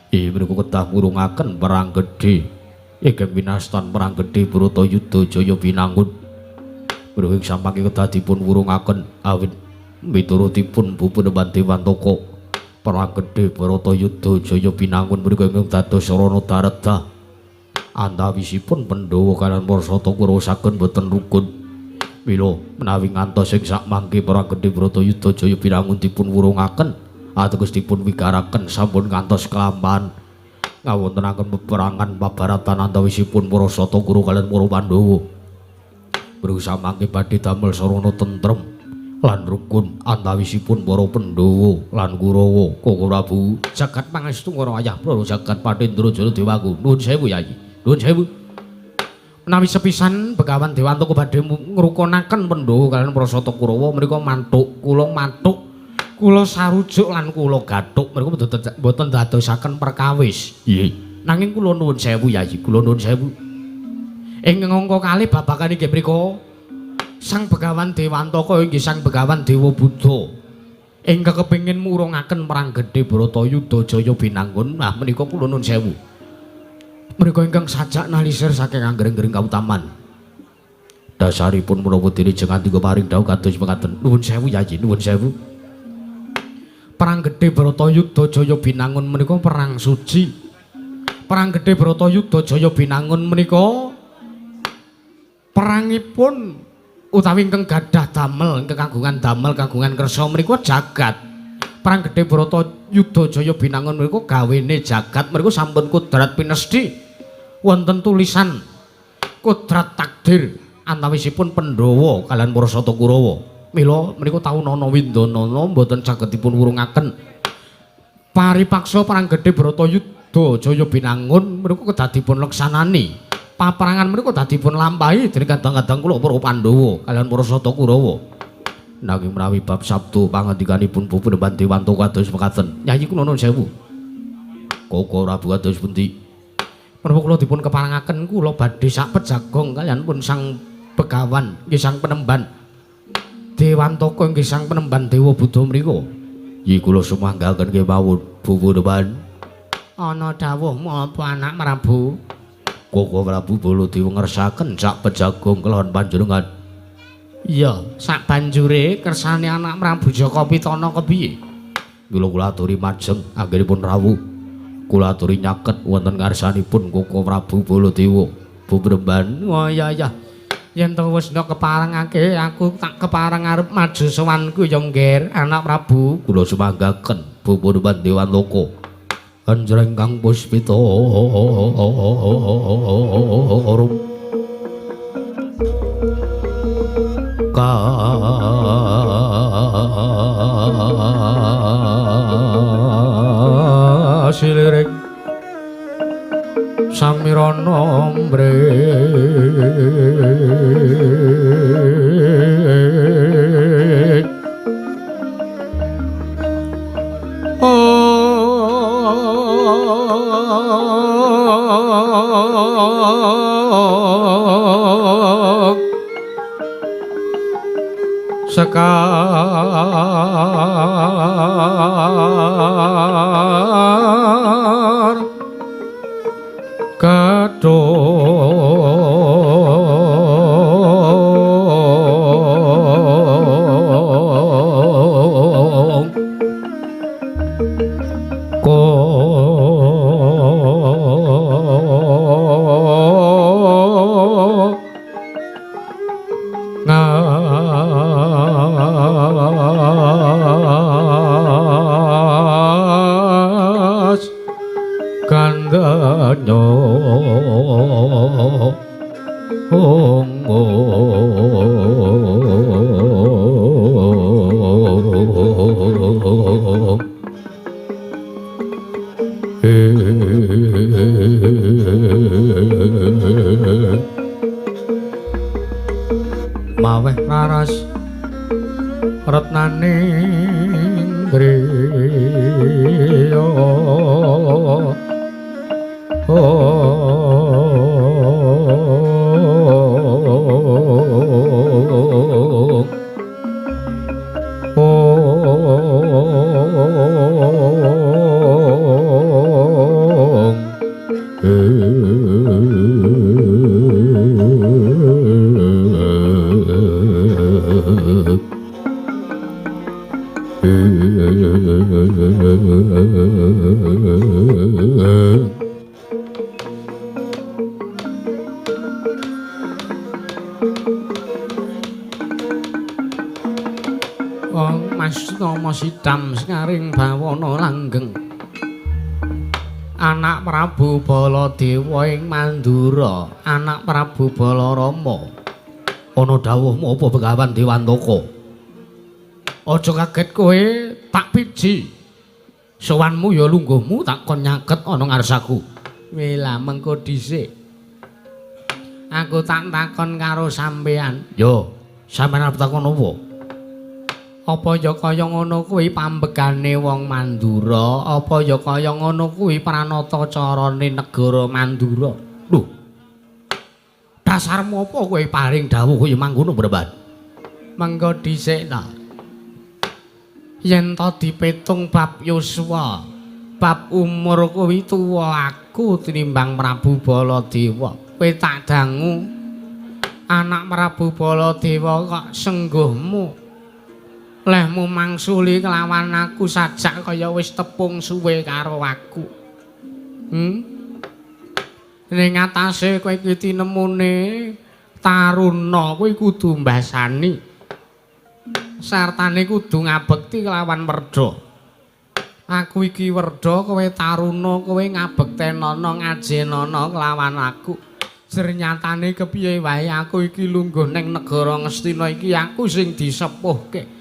A: Mriku kedah ngurungaken perang gedhe ingkang winastan perang gedhe Bharatayuda Jaya Binangun. Mriku ing sampake kedah dipun wurungaken awit miturutipun Bapak Dewantaka perang gedhe Bharatayuda Jaya Binangun mriku ingkang dados sarana daredah antawisipun Pandhawa kaliyan para Sata Kurawa saged boten rukun. Mila menawi ngantos ing sakmangke perang gedhe Bharatayuda Jaya Binangun dipun wurungaken ateges dipun wigaraken sampun ngantos kelampahan ngawontenaken peperangan pabaratan antawisipun para Sata Kurawa kaliyan para Pandhawa. Mriku samangke badhe damel sarana tentrem lan rukun antawisipun para Pandhawa lan Kurawa. Koko Prabu jagat pangestu karo ayah para jagat Patendra Jaya Dewaku. Nuwun sewu Yayi, nuwun sewu. Menawi sepisan Begawan Dewantaka badhe ngrukunaken Pandhawa kaliyan para Sata Kurawa mriku manthuk kula manthuk kula sarujuk lan kula gathuk mriku mboten dadosaken perkawis. Nggih. Nanging kula nuwun sewu Yayi, kula nuwun sewu. Ing angka kalih babagan inggih mriku Sang Begawan Dewantaka inggih Sang Begawan Dewa Buddha ingkang kepengin murungaken perang gedhe Bharatayuda Jaya Binangun. Nah menika kula nuwun sewu. Mriku ingkang sajak nalisir saking angger-anggering kautaman. Dasaripun menapa dene jeng andika paring dawuh kados mekaten. Nuwun sewu Yayi, nuwun sewu. Perang gedhe Bharatayuda Jaya Binangun menika perang suci. Perang gedhe Bharatayuda Jaya Binangun menika perangipun utawi ingkang gadah damel, ingkang kagungan damel, kagungan kersa menika jagat. Perang gedhe Bharatayuda Jaya Binangun menika gawene jagat mriku sampun kudrat pinesthi wonten tulisan kudrat takdir antawisipun Pandhawa kaliyan para Sata Kurawa. Mila menika taunana windanana mboten saged dipun wurungaken. Paripaksa perang gedhe Bharatayuda Jaya Binangun menika kedah dipun leksanani. Paperangan menika kedah dipun lampahi dening kadang-kadang kula para Pandhawa kaliyan para Sata Kurawa. Nanging menawi bab sabda pangandikanipun Bapak Dewantaka kados mekaten. Yayi kula nuwun sewu. Koko Prabu kados pundi? Menapa kula dipun keparengaken kula badhe sak pejagong kaliyan pun Sang Begawan nggih Sang Penemban Dewantaka nggih Sang Penemban Dewa Buddha mriku. Nggih kula sumanggaken kemawon Bapak Penemban. Ana dawuhmu apa anak Prabu? Koko Prabu Baladewa ngersakaken sak pejagong kelawan panjenengan.
D: Iya, sak banjure kersane anak Prabu Jaka Pitana kepiye?
A: Mila kula aturi majeng anggenipun rawuh. Kula aturi nyaket wonten ngarsanipun Koko Prabu Baladewa. Bu Bremban,
D: oh iya iya. Yen to wis ndok keparengake aku tak kepareng arep maju sowanku ya Ngger, anak Prabu.
A: Kula sumanggaken Bu Bremban Dewantaka. Anjreng kang puspita arum
D: kasilirik samirana mbrek Sekar kadung ko ngas kandhanyo maweh raras retnaning griya. Sidam sekaring bawana langgeng anak Prabu Baladewa ing Mandura, anak Prabu Balarama.
A: Ana dawuhmu apa Begawan Dewantaka?
D: Aja kaget kowe tak piji. Sowanmu ya lungguhmu tak kon nyaket ana ngarsaku. Wela mengko dhisik. Aku tak takon karo sampean.
A: Yo, sampean arep takon apa?
D: Apa ya kaya ngono kuwi pambegane wong Mandura? Apa ya kaya ngono kuwi pranata carane negara Mandura?
A: Lho. Dasarmu apa kowe paring dawuh kaya mangkono, Bremban?
D: Mengko dhisik ta. Yen to dipetung bab yuswa, bab umur kuwi tuwa aku tinimbang Prabu Baladewa. Kowe tak dangu anak Prabu Baladewa kok sengguhmu lehmu mangsuli kelawan aku sajak kaya wis tepung suwe karo aku. Ning atase kowe iki tinemune taruna kowe kudu mbasani. Sartane kudu ngabekti kelawan werda. Aku iki werda, kowe taruna, kowe ngabektenana ngajenana kelawan aku. Sernyatane kepiye wae aku iki lungguh ning negara Ngastina iki aku sing disepuhke.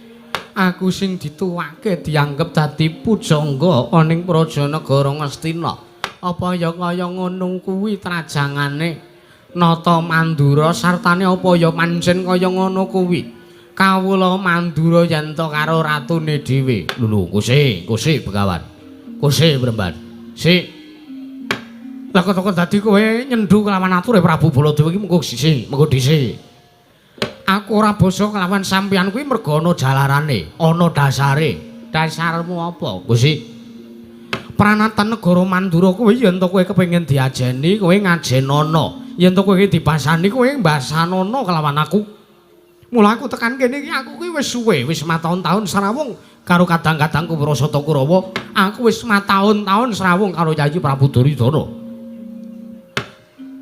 D: Aku sing dituwake dianggep dadi pujangga ana ing praja negara Ngastina. Apa ya kaya ngono kuwi trajangane Nata Mandura sartane apa ya pancen kaya ngono kuwi? Kawula Mandura yen to karo ratune dhewe.
A: Lho, kose, kose Begawan. Kose Bremban. Sik.
D: Lah kok dadi kowe nyendhu kelawan ature Prabu Baladewa iki mengko sisih, mengko dhisik. Aku ora basa kelawan sampeyan kuwi mergo ana jalarane, ana dasare. Dasarmu apa, Gusti? Pranatan negara Mandura kuwi yen to kowe kepengin diajeni, kowe ngajenono. Yen to kowe dibasani, kowe mbasanono kelawan aku. Mula aku tekan kene iki aku kuwi wis suwe, wis mataun-taun srawung karo kadang-kadangku Prasata Kurawa. Aku wis mataun-taun srawung karo Yayi Prabu Duryudana.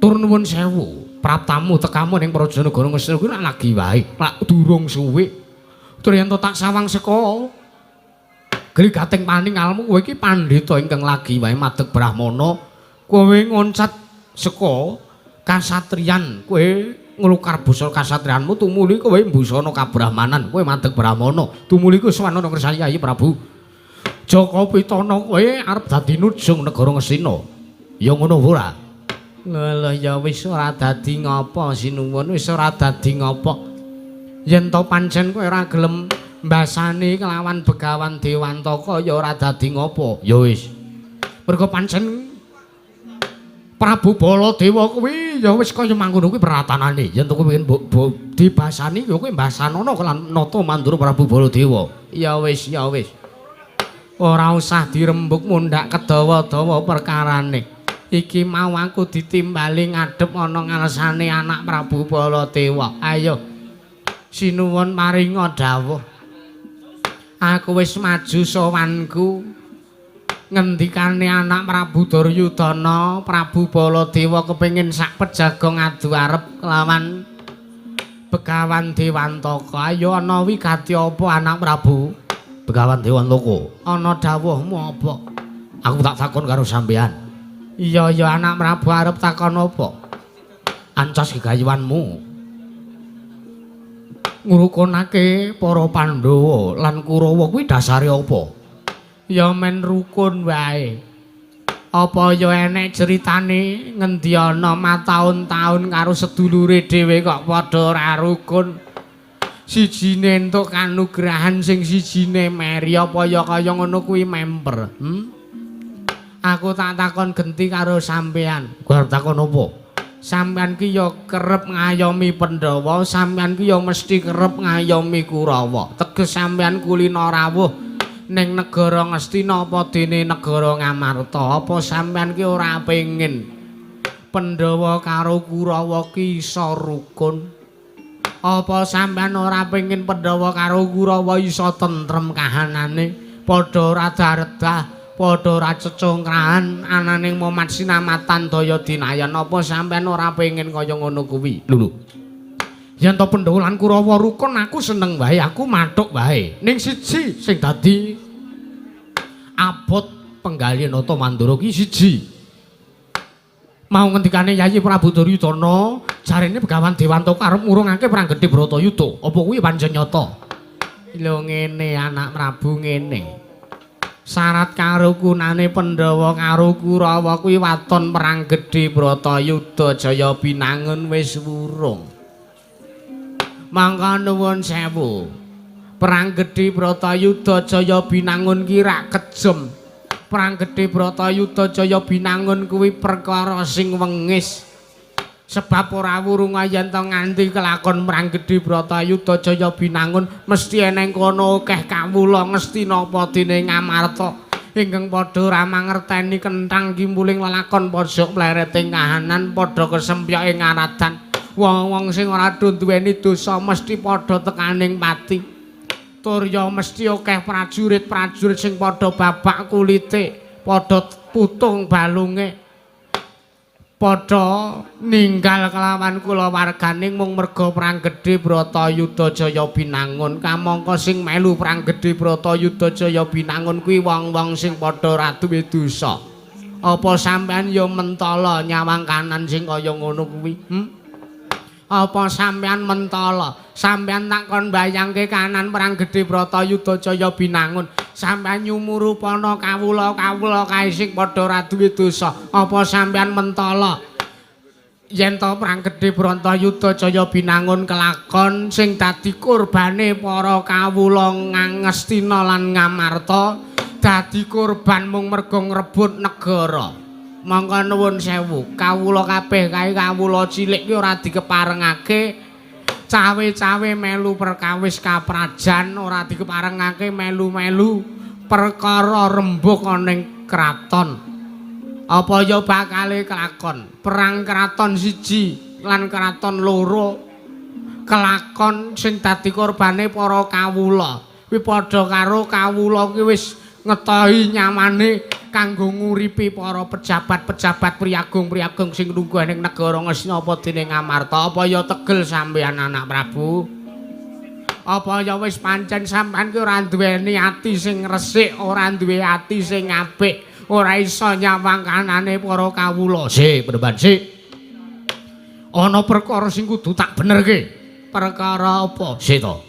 D: Tur nuwun sewu, praptamu tekamu ning Praja Negara Ngastina kuwi lagi wae, lak durung suwe. Tur yen to tak sawang saka Gligating paning almu kowe iki pandhita ingkang lagi wae madeg brahmana, kowe ngoncat saka kasatriyan, kowe nglukar busana kasatriyanmu tumuli kowe mbusana kabrahmanan, kowe madeg brahmana, tumuli kowe sowan ana ngersane Yayi Prabu Jaka Pitana, kowe arep dadi nujung negara Ngastina. Ya ngono ora? Lha ya wis ora dadi ngapa sinuwun, wis ora dadi ngapa. Yen to pancen kowe ora gelem mbasani kelawan Begawan Dewantaka ya ora dadi ngapa. Ya wis. Mergo pancen Prabu Baladewa kuwi ya wis kaya mangkono kuwi pratanane. Yen to kowe pengen mbok dibasani ya kowe mbasanono kelan nata Mandura Prabu Baladewa. Ya wis, ya wis. Ora usah dirembuk mundhak kedawa-dawa perkarane. Iki mau aku ditimbali ngadhep ana ngarsane anak Prabu Baladewa. Ayo sinuwun maringa dawuh. Aku wis maju sowanku. Ngendikane anak Prabu Duryudana, Prabu Baladewa kepengin sak pejaga ngadu arep kelawan Begawan Dewantaka. Ayo ana wigati apa anak Prabu?
A: Begawan Dewantaka,
D: ana dawuhmu apa?
A: Aku tak takon karo sampean.
D: Iya ya anak Prabu arep takon apa?
A: Ancas gegayuhanmu
D: ngrukunake para Pandhawa
A: lan Kurawa kuwi dasare apa?
D: Ya men rukun wae. Apa ya enek critane ngendi ana mataun-taun karo sedulure dhewe kok padha ora rukun. Sijine entuk kanugrahan sing sijine meri, apa ya kaya ngono kuwi memper. Aku tak takon genti karo sampean.
A: Kowe arep takon apa?
D: Sampean ki ya kerep ngayomi Pandhawa, sampean ki ya mesti kerep ngayomi Kurawa. Teges sampean kulina rawuh ning negara Ngastina apa dene negara Ngamarta. Apa sampean ki ora pengin Pandhawa karo Kurawa ki iso rukun? Apa sampean ora pengin Pandhawa karo Kurawa iso tentrem kahanane, padha ora daredah, padha ora cecongkrahan ananing momat sinamatan daya dinayan? Apa sampean ora pengin kaya ngono kuwi?
A: Lho lho.
D: Yen to Pandhawa lan Kurawa rukun aku seneng wae, aku mathuk wae. Ning siji sing dadi
A: abot penggalih nata Mandura ki siji.
D: Mau ngendikane Yayi Prabu Duryudana, jarene Begawan Dewantaka arep ngurungake perang gedhe Bratayuda.
A: Apa kuwi pancen nyata?
D: Lho ngene anak Prabu ngene. Syarat karukunane Pandhawa karo Kurawa kuwi waton perang gedhe Bratayuda Jaya Binangun wis wurung. Mangka nuwun sewu. Perang gedhe Bratayuda Jaya Binangun ki rak kejem. Perang gedhe Bratayuda Jaya Binangun kuwi perkara sing wengis. Sebab ora wurung yen to nganti kelakon perang gedhe Bratayuda Jaya Binangun mesti eneng kono akeh kawula Ngastina apa dene Ngamarta ingkang padha ora mangerteni kenthang kimpuling lelakon pojok mlereting kahanan padha kesempyok ing aradan. Wong-wong sing ora duweni dosa mesti padha tekaning pati. Tur ya mesti akeh prajurit-prajurit sing padha babak kulite, padha putung balunge, padha ninggal kelawan kulawarganing mung merga perang gedhe Bratayuda Jaya Binangun. Kamangka sing melu perang gedhe Bratayuda Jaya Binangun kuwi wong-wong sing padha ora duwe dosa. Apa sampean ya mentala nyawang kanan sing kaya ngono kuwi? Apa sampean mentala? Sampean tak kon bayangke kanan perang gedhe Bratayuda Jaya Binangun. Sampean nyumurupana kawula-kawula kae sing padha ora duwe dosa. Apa sampean mentala? Yen to perang gedhe Bratayuda Jaya Binangun kelakon sing dadi kurbane para kawula Ngastina lan Ngamarta dadi kurban mung merga ngrebut negara. Mangka nuwun sewu, kawula kabeh kae kawula cilik ki ora dikeparengake cawe-cawe melu perkawis kaprajan, ora dikeparengake melu-melu perkara rembug ana ning kraton. Apa ya bakale kelakon? Perang kraton 1 lan kraton 2 kelakon sing dadi korbane para kawula. Kuwi padha karo kawula kuwi wis ngetohi nyamane kanggo nguripi para pejabat-pejabat priyagung-priyagung sing lungguh ning negara Ngastina apa dene Ngamarta. Apa ya tegel sampeyan anak Prabu? Apa ya wis pancen sampeyan ki ora duweni ati sing resik, ora duwe ati sing apik, ora iso nyawang kanane para kawula.
A: Sik, Penemban, sik. Ana perkara sing kudu tak benerke.
D: Perkara apa?
A: Sik to.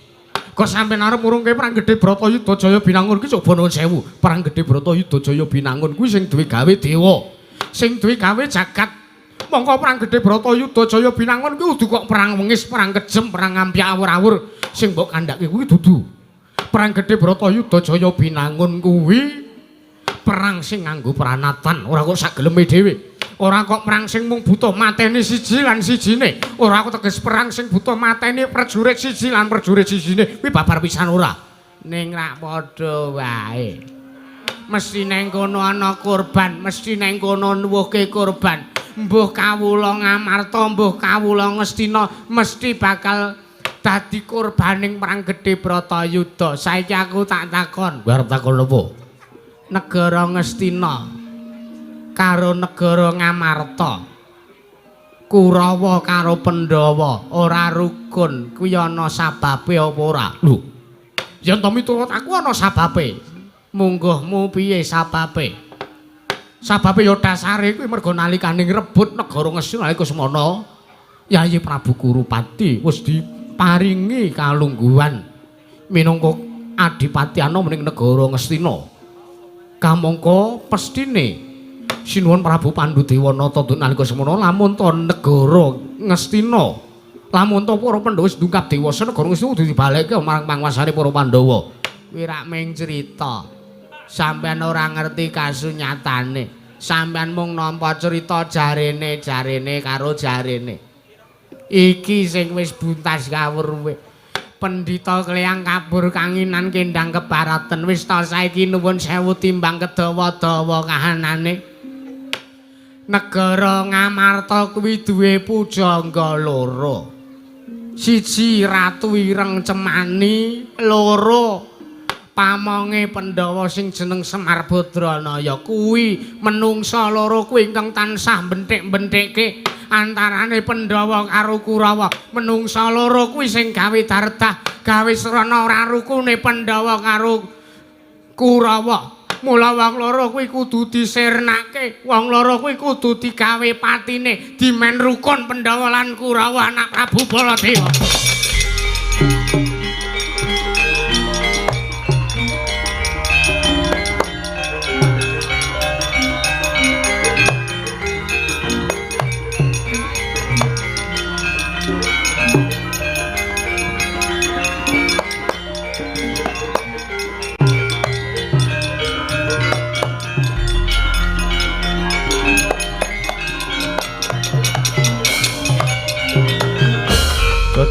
A: Kok sampeyan arep murungke perang gedhe Bratayuda Jaya Binangun ki coba nuwun sewu. Perang gedhe Bratayuda Jaya Binangun kuwi sing duwe gawe dewa. Sing duwe gawe jagat. Mongko perang gedhe Bratayuda Jaya Binangun kuwi kudu kok perang wengis, perang kejem, perang ngampyak awur-awur. Sing mbok kandhake kuwi dudu. Perang gedhe Bratayuda Jaya Binangun kuwi perang sing nganggo pranatan, ora kok sak geleme dhewe. Ora kok perang sing mung butuh mateni siji lan sijine. Ora kok teges perang sing butuh mateni prajurit siji lan prajurit sijine. Kuwi babar pisan ora.
D: Ning rak padha wae. Mesti neng kono ana korban, mesti neng kono nuwuhke korban. Mbuh kawula Ngamarta, mbuh kawula Ngastina mesti bakal dadi korbaning perang gedhe Bratayuda. Saiki aku tak takon.
A: Kowe arep takon apa?
D: Negara Ngastina karo negara Ngamarta, Kurawa karo Pandhawa ora rukun, kuwi ana sababe apa ora?
A: Lho, yen to miturut aku ana sababe.
D: Mungguhmu piye sababe?
A: Sababe ya dasare kuwi mergo nalikane ngrebut negara Ngastina nalika semana Yayi Prabu Kurupati wis diparingi kalungguhan minangka adipati anom ning negara Ngastina. Kamangka pestine Sinuwun Prabu Pandudewanata nalika semana lamun ta negara Ngastina, lamun ta para Pandhawa wis ndungkap dewasa, negara Ngastina kudu dibalekke marang panguwasane para Pandhawa.
D: Kuwi rak mung crita. Sampeyan ora ngerti kasunyatane. Sampeyan mung nampa crita jarene-jarene karo jarene. Iki sing wis buntas kawruhe. Pendhita kleyang kabur kanginan kendang kebaraten wis ta saiki nuwun sewu timbang kedawa-dawa kahanane. Negara Ngamarta kuwi duwe pujangga loro. Siji Ratu Ireng Cemani, loro pamonge Pandhawa sing jeneng Semar Badranaya. Kuwi menungsa loro kuwi ingkang tansah benthik-benthikke antarane Pandhawa karo Kurawa. Menungsa loro kuwi sing gawe dardah, gawe srana ora rukune Pandhawa karo Kurawa. Mula wong loro kuwi kudu disirnake, wong loro kuwi kudu digawe patine, dimen rukun Pandhawa lan Kurawa anak Prabu Baladewa.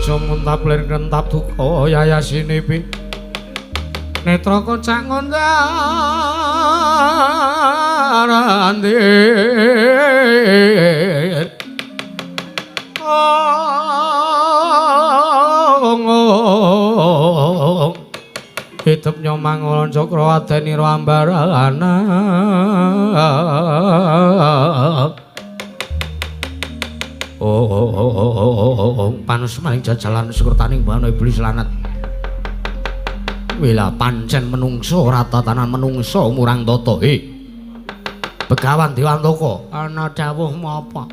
A: Aja muntap lir kentap duka yayasine pi netra kocak ngondarandir. Ong hidup nyomang cakra adenira ambarana. Oh, panus maring jajalan sekertaning buana iblis lanat. Wila pancen menungso ora tatanan menungso murang tata. Begawan Dewantaka,
D: ana dawuh apa?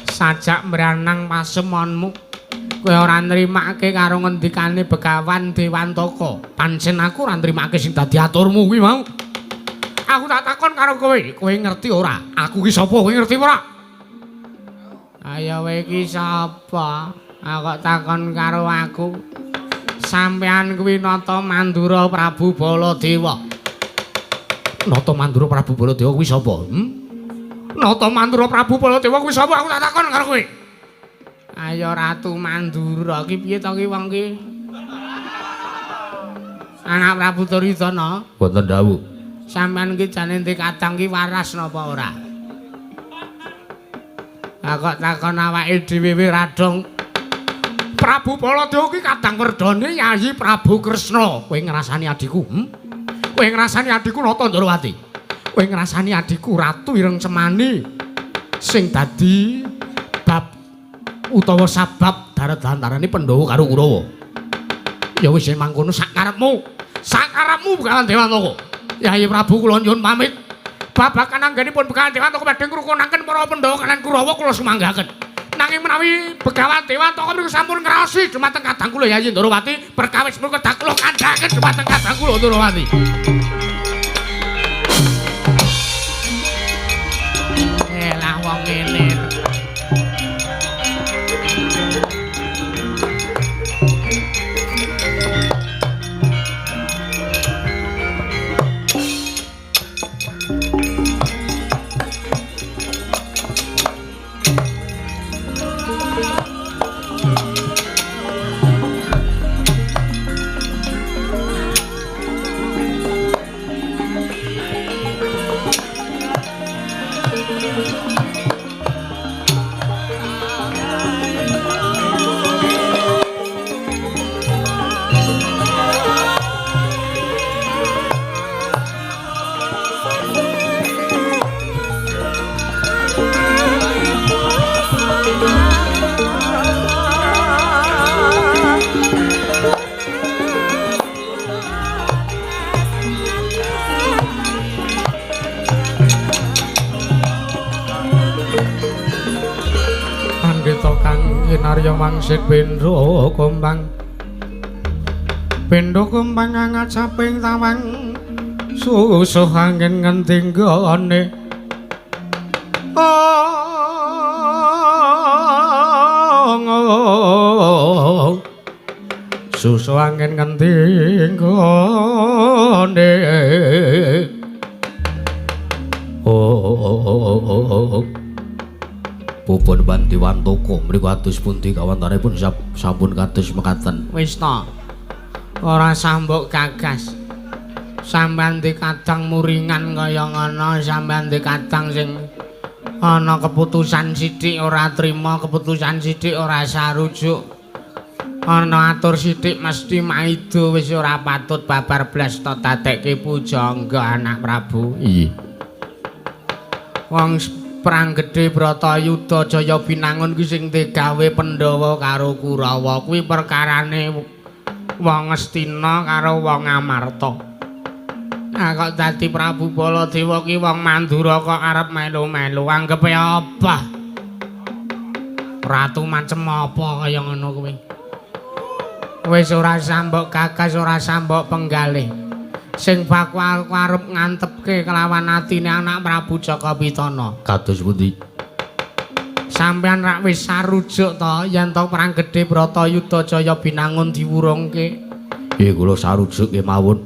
D: Sajak mbranang pasemonmu, kowe ora nrimake karo ngendikane Begawan Dewantaka.
A: Pancen aku ora nrimake sing dadi aturmu kuwi mau. Aku tak takon karo kowe, kowe ngerti ora? Aku ki sapa? Kowe ngerti ora?
D: Ayo kowe iki sapa? Aku kok takon karo aku. Sampean kuwi Nata Mandura Prabu Baladewa.
A: Nata Mandura Prabu Baladewa kuwi sapa? Nata Mandura Prabu Baladewa kuwi sapa? Aku tak takon karo kowe.
D: Ayo Ratu Mandura ki piye to ki wong ki? Anak Prabu Duryudana.
A: Wonten dawuh.
D: Sampeyan iki jane ndek kadang ki waras napa ora? Lah kok takon awake dhewe radong. Prabu Baladewa ki kadang werdane Yayi Prabu Kresna. Kowe ngrasani adhiku, Kowe ngrasani adhiku Nata Ndorowati. Kowe ngrasani adhiku Ratu Ireng Cemani sing dadi bab utawa sabab darat-dantarane Pandhawa karo Kurawa. Ya wis yen mangkono sakarepmu. Sakarepmu Begawan Dewantaka. Yayi Prabu kula nyuwun pamit. Babagan anggenipun Begawan Dewantaka badhe ngrukunaken para Pandhawa kaliyan Kurawa kula sumanggaken. Nanging menawi Begawan Dewantaka mriku sampun ngraosi dumateng kadang kula Yayi Ndorowati, perkawis menika kedah kula kandhaken dumateng kadang kula Ndorowati. Elah wong ngene. Kinarya wangsit bendho kumbang. Bendho kumbang angacaping tawang susuh angin ngendi nggone. Susuh angin ngendi nggone.
A: Pupun Bantiwantaka mriku atus pundi kawantanipun sampun kados mekaten.
D: Wis ta. Ora sambok gagas. Sampeyan dikadang muringan kaya ngono, sampeyan dikadang sing ana keputusan sithik ora trima, keputusan sithik ora sarujuk. Ana atur sithik mesti maido, wis ora patut babar blas to dadekke pujangga anak Prabu.
A: Iya.
D: Wong perang gedhe Bratayuda Jaya Binangun kuwi sing digawe Pandhawa karo Kurawa kuwi perkarane wong Ngastina karo wong Amarta. Nah kok dadi Prabu Baladewa ki wong Mandura kok arep melu-melu anggepe apa? Ratu macem apa kaya ngono kuwi. Wis ora sambok gagas, ora sambok penggalih. Sing bakal arep ngantepke kelawan atine anak Prabu Jaka Pitana.
A: Kados pundi?
D: Sampeyan rak wis sarujuk to yen to perang gedhe Bratayuda Jaya Binangun diwurungke?
A: Nggih kula sarujuk kemawon.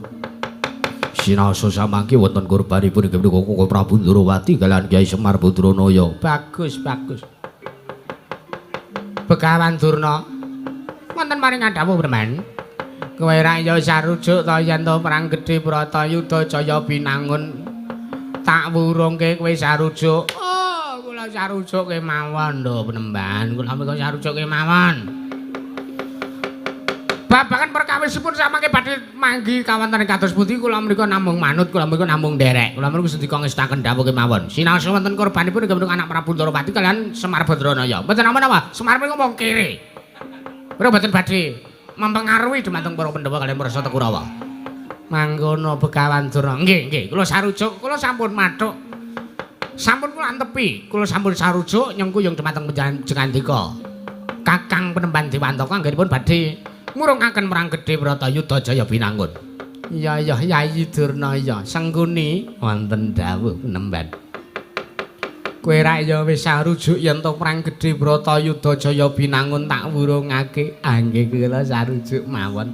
A: Sinaosa samangke wonten korbanipun inggih menika Prabu Ndorowati kaliyan Kyai Semar Badranaya.
D: Bagus, bagus. Begawan Durna wonten maring dawuh Breman. Kowe ra ya sarujuk to yen to perang gedhe Bratayuda Jaya Binangun tak wurungke kowe sarujuk. Oh, kula sarujuk kemawon lho penemban. Kula menika sarujuk kemawon. Babagan perkawisipun samangke badhe manggi kawonten kados pundi kula menika namung manut, kula menika namung nderek. Kula menika sendika ngestaken dawuh kemawon. Sinaosa wonten korbanipun inggih menika anak Prabu Ndorowati kaliyan Semar Badranaya. Mboten napa-napa, Semar menika wong kere. Kula mboten badhe mempengaruhi dumateng para Pandhawa kaliyan para Sata Kurawa. Mangkono Begawan Durna. Nggih, nggih, kula sarujuk, kula sampun mathuk. Sampun kula antepi, kula sampun sarujuk nyengkuyung dumateng Jengandika. Kakang Penemban Dewantaka anggenipun badhe murungaken perang gedhe Bratayuda Jaya Binangun. Iya, iya, Yayi Durna iya, Sengkuni wonten dawuh Penemban. Kowe rak ya wis sarujuk yen to perang gedhe Bratayuda Jaya Binangun tak wurungake. Ah nggih kula sarujuk mawon.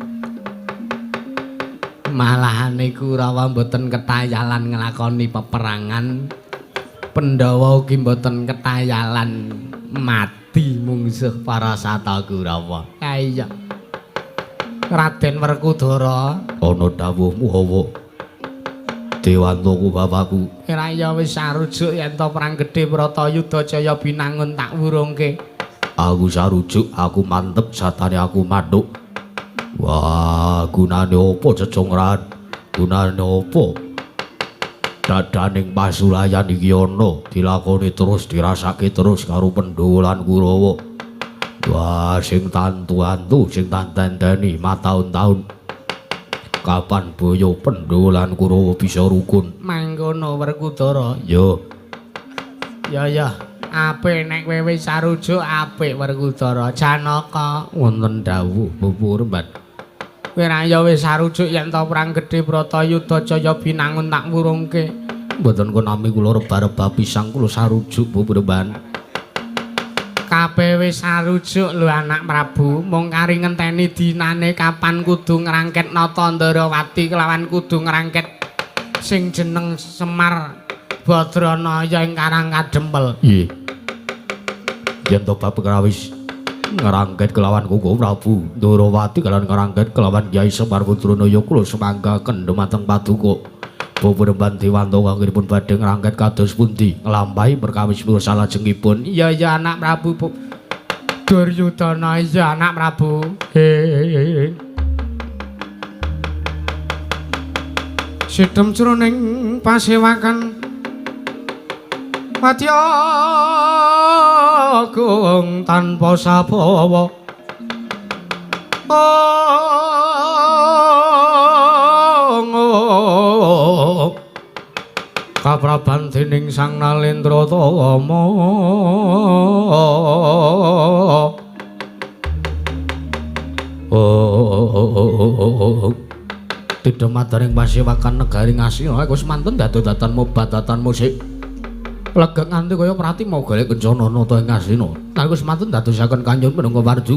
D: Malahane Kurawa mboten ketayalan nglakoni peperangan. Pandhawa ugi mboten ketayalan mati mungsuh para Sata Kurawa. Ha iya. Raden Werkudara
A: ana dawuhmu Hawa.
C: Dewantoku bapakku.
D: Ora ya wis sarujuk yen to perang gedhe Bratayuda Jaya Binangun tak wurungke.
C: Aku sarujuk, aku mantep satane aku mantuk. Wah, gunane apa cecungran? Gunane apa? Dadaning pasulayan iki ana dilakoni terus, dirasake terus karo Pandhawa lan Kurawa. Wah, sing tantu-antu, sing tantenteni mataun-taun. Kapan boyo Pandhawa lan Kurawa bisa rukun?
D: Mangkono Werkudara.
C: Yo.
D: Ya ya, apik nek kowe wis sarujuk apik Werkudara. Janaka
C: wonten dawuh Bapak Remban.
D: Kowe ra ya wis sarujuk yen to perang gedhe Bratayuda Jaya Binangun tak wurungke.
C: Mboten konami kula rebah-rebah pisang kula sarujuk Bapak Remban.
D: Kabeh wis sarujuk lho anak Prabu, mung kari ngenteni dinane kapan kudu ngrangket Nata Ndarawati kelawan kudu ngrangket sing jeneng Semar Badranaya ing Karang Kadempel.
C: Nggih. Yen to bab krawis ngrangket kelawan Koko Prabu Ndarawati kalawan ngrangket kelawan Kyai Semar Badranaya kula semanggaken dumateng paduka. Bapak Remban Dewanto anggenipun badhe ngrangket kados pundi nglampahi perkawis kula salajengipun.
D: Iya iya anak Prabu Duryudana, iya anak Prabu. Sidhem jroning pasewakan Wadya agung tanpa sabawa. Kapraban dening Sang Nalendra Tama.
C: Tidhemadaring pasewakan negari Ngastina iku semanten dadi-dadan mobadatan musik. Legek nganti kaya Pratima golek kencana nata ing Ngastina. Nalika semanten dadosaken kanyun minangka warju.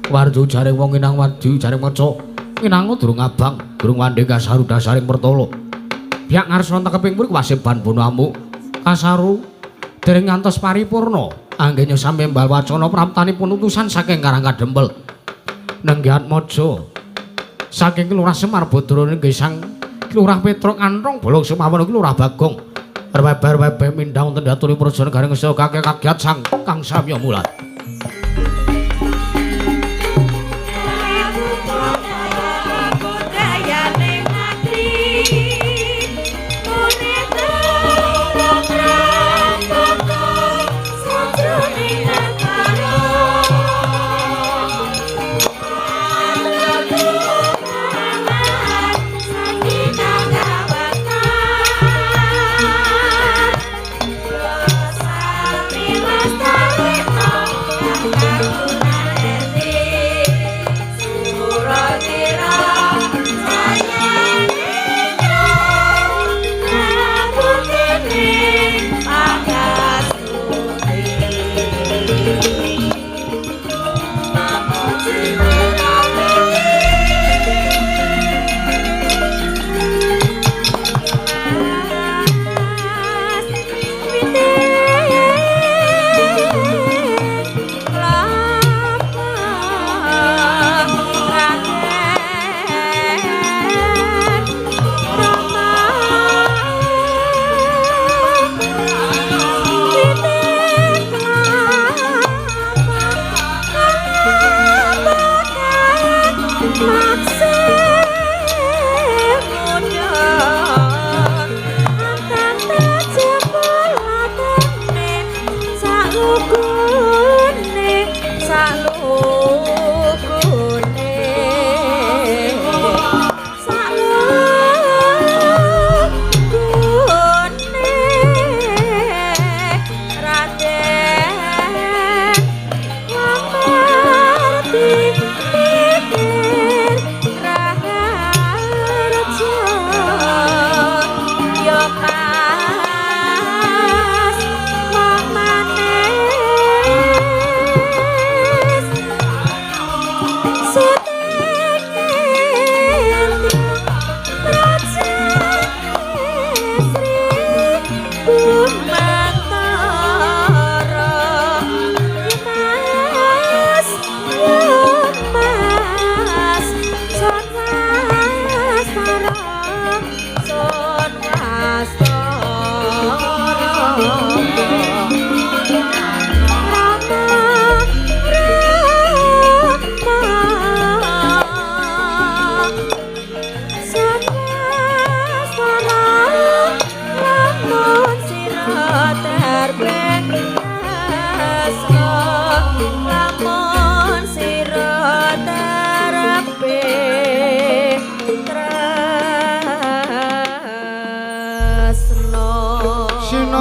C: Warju jaring wong inang warju jaring maca. Inango durung abang, durung wandhe kasaru dasaring pertala. Biak ngarsana tekeping mriku waseban bono amuk. Kasaru dereng ngantos paripurna. Anggenya samembal wacana praptanipun utusan saking Karang Kadempel. Nenggih Atmaja saking Lurah Semar Badrana nggih Sang Lurah Petruk Antrong Bolong Sumawon Lurah Bagong. Reweber-weber mindhang wonten daturi praja negari ngesta kakek kagiat sang Kang Samya Mulat.
B: Lestari.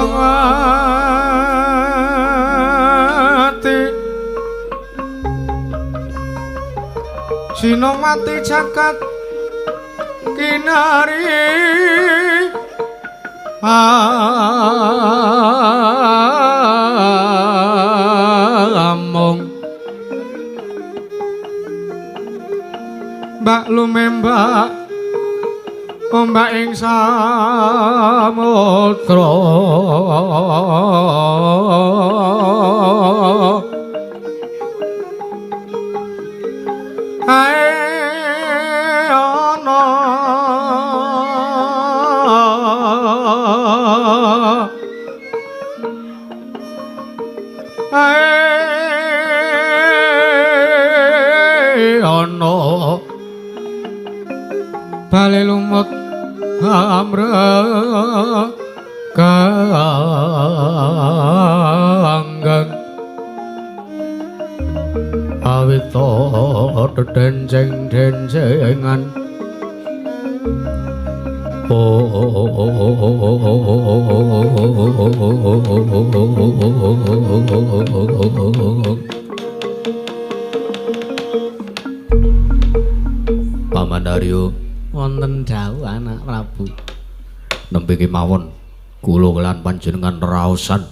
D: Sinowati Sinowati jagat kinari among mbak lumembak ombak ing samudra ae ana ae ana bale lumut amre kanggang awita dedenceng-dencengan
A: Paman Aryo
D: wonten dawuh anak Prabu
A: nembe kemawon kula kelan panjenengan raosan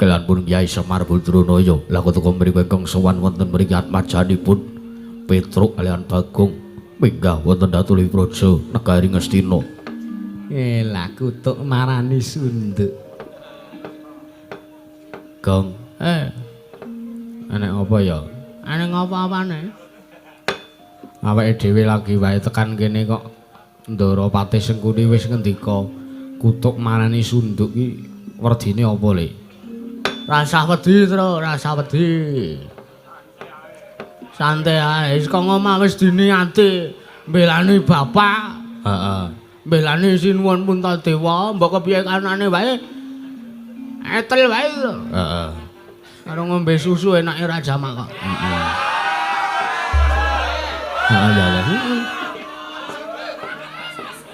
A: kelan pun Kyai Semar Budranaya lha teka mriku ingkang sowan wonten mriki atmajanipun Petruk kalian Bagong minggah wonten Datuli Praja negari Ngastina.
D: Lah kutuk marani sunduk.
A: Gong, enek apa ya?
D: Enek apa-apane? Awake dhewe lagi wae tekan kene kok Ndara Patih Sengkuni wis ngendika kutuk marani sunduk ki werdine apa le?
A: Rasah wedi, Tru, rasah wedi. Santai ae, saka ngomah wis diniati mbelani bapak. Heeh. Mbelani Sinuwun Puntadewa, mbok kepiye kanane wae. Etel wae lho. Heeh. Karo ngombe susu enake ra jamak kok. Heeh. Heeh ya ya.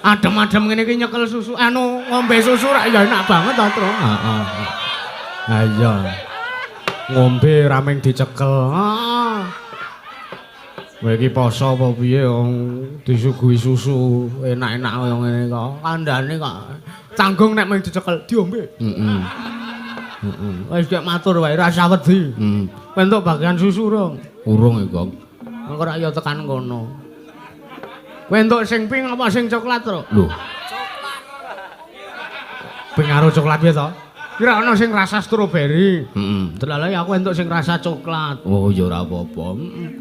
D: Adem-adem ngene iki nyekel susu, anu ngombe susu rak ya enak banget ta, Tru.
A: Heeh.
D: Ha iya. Ngombe ra mung dicekel. Heeh. Kowe iki poso apa piye wong disuguhi susu enak-enak kaya ngene kok. Kandhane kok tanggung nek mung dicekel diombe.
A: Heeh. Heeh.
D: Wis gek matur wae rasah wedi.
A: Heeh.
D: Entuk bagian susu urung?
A: Urung iki, Gong.
D: Engko rak ya tekan kono. Kowe entuk sing pink apa sing coklat, Tru?
A: Lho.
B: Coklat.
D: Pink karo coklat piye to? Kira ana sing rasa stroberi.
A: Heeh.
D: Delalae aku entuk sing rasa coklat.
A: Oh ya ora apa-apa.
D: Heeh.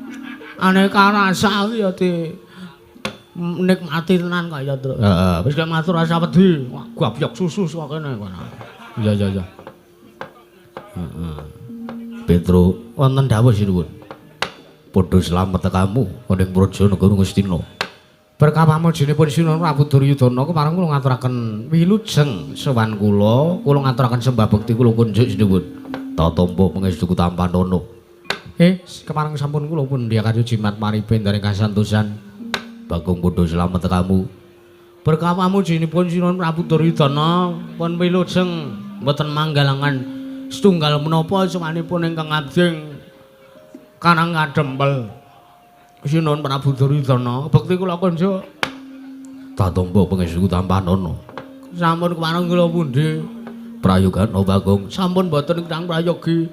D: Aneka rasa ya di nikmati tenan kok ya, Tru.
A: Heeh.
D: Wis gak matur rasa wedi. Wah, gabyok susu kene kono.
A: Iya iya iya. Heeh. Petro wonten dawuh sinuwun. Padha slamet tekamu ning Praja Negara Ngastina.
D: Berkah pamujinipun Sinuwun Prabu Duryudana kepareng kula ngaturaken wilujeng sowan kula, kula ngaturaken sembah bekti kula kunjuk sinuwun.
A: Tatampa pangestu tampanana.
D: Kepareng sampun kula pun ndiakarya jimat maribe ndaring kasantosan.
A: Bagong padha slamet tekamu.
D: Berkah pamujinipun Sinuwun Prabu Duryudana pun wilujeng mboten manggalangan setunggal menapa sowanipun ingkang abdi Karang Kadempel. Sinuwun Prabu Duryudana, bekti kula kunjuk.
A: Tatampa pangestu tampanana.
D: Sampun kepareng kula pundi?
A: Prayogana Bagong.
D: Sampun boten kirang prayogi.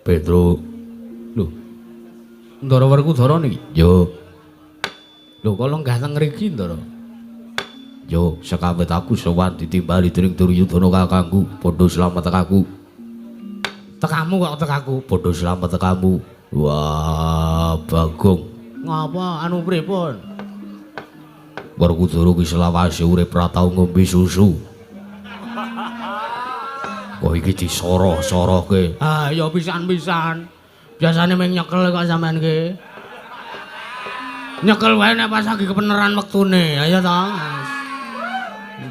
A: Petro.
D: Lho. Ndara Werkudara niki?
A: Yo.
D: Lho kok lenggah teng ngriki, Ndara?
A: Yo, sekawet aku sowan ditimbali dening Duryudana kakangku, padha slamet tekaku.
D: Tekamu kok tekaku?
A: Padha slamet tekamu. Wah, Bagong.
D: Ngapa anu pripun?
A: Werkudara ki selawase urip ra tau ngombe susu. Kok iki disoroh-sorohke?
D: Ah, ya pisan-pisan. Biasane mung nyekel kok sampean ki. Nyekel wae nek pas lagi kebeneran wektune, ayo ta.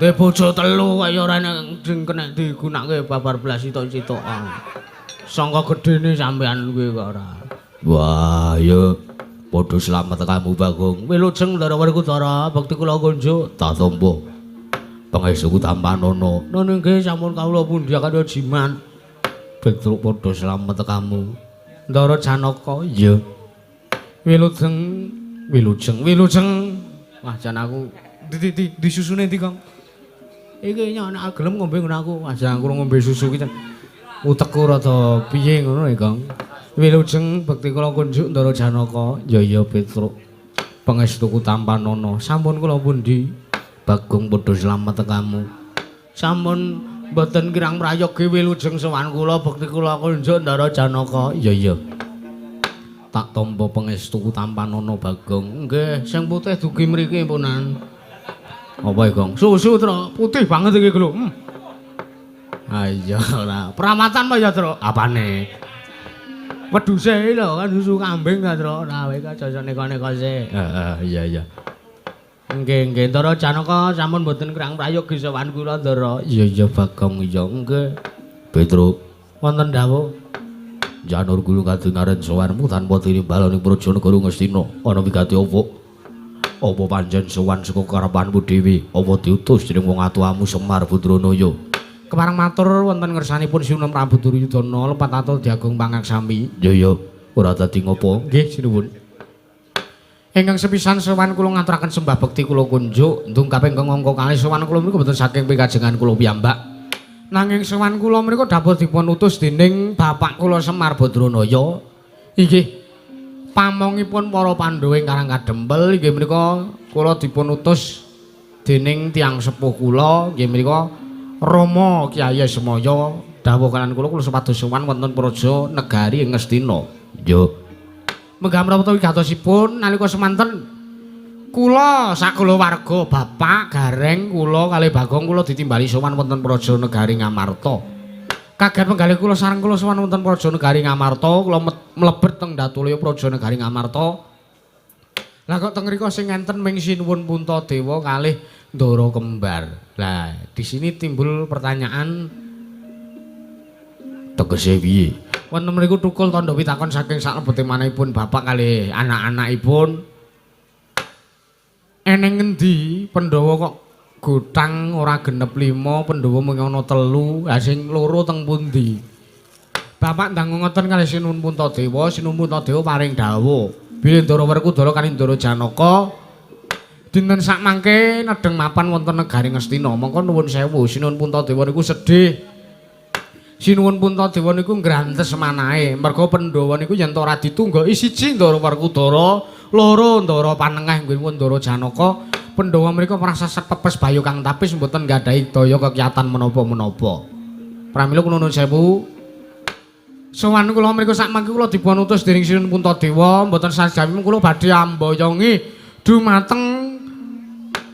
D: Duwe bojo telu kaya ora nek sing kena digunakake babar blas sitok-sitokan. Sangka gedene sampean kuwi kok ora.
A: Wah, ya padha slamet tekamu Bagong.
D: Wilujeng Ndara Werkudara, bekti kula kunjuk.
A: Tatampa. Pangestuku tampanana. Nun nggih sampun kawula pundhakaken jimat. Petruk padha slamet tekamu. Ndara Janaka, iya.
D: Wilujeng, wilujeng, wilujeng. Wah, jan aku di susune ndi, Kang?
A: Iki nyok nek gelem ngombe ngono aku. Wah, jan aku ngombe susu iki utekku rada piye ngono ya, Kang.
D: Wilujeng bekti kula kunjuk Ndara Janaka.
A: Ya iya Petruk. Pangestuku tampanana. Sampun kula pundi? Bagong padha slamet tekamu. Sampun mboten kirang prayogi wilujeng sowan kula bekti kula kunjuk Ndara Janaka. Iya iya. Tak tampa pangestuku tampanana Bagong. Nggih, sing putih dugi mriki punan. Apa ya, Gong?
D: Susu, Tru. Putih banget iki lho.
A: Ah iya ora. Perawatan apa ya, Tru? Apane?
D: Wedhuse lho kan susu kambing ta, Tru. Ora kowe aja neko-neko sik.
A: Heeh, iya iya. Nggih, nggih, Ndara Janaka sampun mboten kirang prayogi sowan kula, Ndara. Iya iya Bagong, iya nggih. Petruk,
D: wonten dawuh.
A: Janur gulu kadingaren sowanmu tanpa tinimbal ning Praja Negara Ngastina. Ana wigati apa? Apa pancen sowan saka karepanmu dhewe? Apa diutus dening wong atuwamu Semar Badranaya?
D: Kepareng matur wonten ngersanipun Sinuwun Prabu Duryudana lepat atur diagung pangaksami.
A: Iya iya, ora dadi ngopo.
D: Nggih, sinuwun. Ingkang sepisan sowan kula ngaturaken sembah bekti kula kunjuk ndungkap ingkang angka kalih sowan kula menika mboten saking pikajengan kula piyambak. Nanging sowan kula menika dapur dipun utus dening bapak kula Semar Badranaya. Inggih pamongipun para Pandhawa ing Karang Kadempel inggih menika kula dipun utus dening tiyang sepuh kula inggih menika Rama Kyai Semaya dawuh kalian kula kula supados sowan wonten Praja Negari ing Ngastina.
A: Yo.
D: Menggah menapa wigatosipun nalika semanten kula sakulawarga bapak gareng kula kalih Bagong kula ditimbali sowan wonten Praja Negari Ngamarta. Kaget penggalih kula sareng kula sowan wonten Praja Negari Ngamarta, kula mlebet teng Datulaya Praja Negari Ngamarta. Lah kok teng mriku sing enten ming Sinuwun Puntadewa kalih Ndara Kembar. Lah di sini timbul pertanyaan
A: tegese piye?
D: Wonten mriku tukul tandha pitakon saking saklebete manahipun bapak kalih anak-anakipun. Eneng ngendi Pandhawa kok gotang ora genep 5, Pandhawa mung ana 3, ha sing loro teng pundi? Bapak ndang ngoten kalih Sinuwun Puntadewa, Sinuwun Puntadewa paring dawuh. Bilih Ndara Werkudara kalih Ndara Janaka dinten sakmangke nedheng mapan wonten negari Ngastina. Mongko nuwun sewu, Sinuwun Puntadewa niku sedih. Sinuwun Puntadewa niku nggrantes manahe, merga Pandhawa niku yen ora ditunggoki siji Ndara Werkudara, loro Ndara Panengah nggih Ndara Janaka. Pandhawa menika prasasat pepes bayu kang tapis mboten nggadahi daya kekiyatan menapa-menapa. Pramila kula nuwun sewu. Sowan kula mriku sakmangke kula dipun utus dening Sinuwun Puntadewa, mboten sajami kula badhe amboyongi dumateng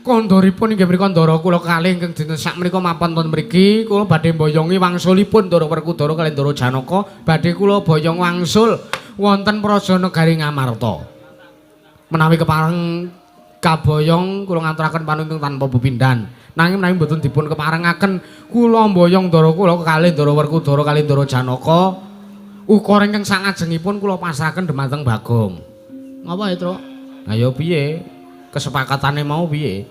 D: kondoripun inggih menika ndara kula kalih ingkang dinten sakmenika mapan wonten mriki, kula badhe mboyongi wangsulipun Ndara Werkudara kalih Ndara Janaka, badhe kula boyong wangsul wonten Praja Negari Ngamarta. Menawi kepareng kaboyong kula ngaturaken panuwun tanpa pepindhan. Nanging menawi mboten dipun keparengaken kula mboyong ndara kula kalih Ndara Werkudara kalih Ndara Janaka, ukara ingkang salajengipun kula pasrahaken dhumateng Bagong. Ngapa ya, Truk? Ayo piye? Kesepakatane mau piye?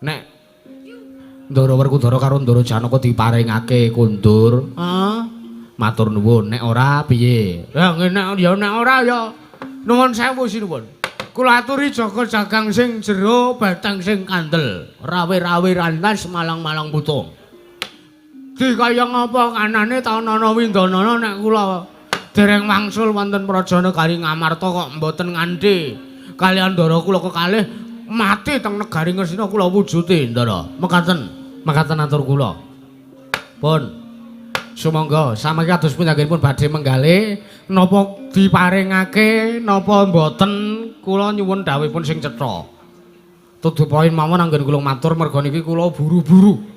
D: Nek Ndara Werkudara karo Ndara Janaka diparingake kondur, matur nuwun. Nek ora piye? Lah nek ya nek ora ya nuwun sewu sinuwun. Kula aturi jaga jagang sing jero, batang sing kandel, rawe-rawe rantas malang-malang putung. Di kaya ngapa kanane taunana windanana nek kula dereng wangsul wonten Praja Negari Ngamarta kok mboten nganti kalian ndara kula kekalih mati teng negari Ngastina kula wujuti ndara. Mekaten, mekaten atur kula. Pun sumangga samangke kados punjangipun badhe menggalih napa diparingake napa mboten kula nyuwun dawuhipun sing cetha. Tudu poin mawon anggen kula matur merga niki kula buru-buru.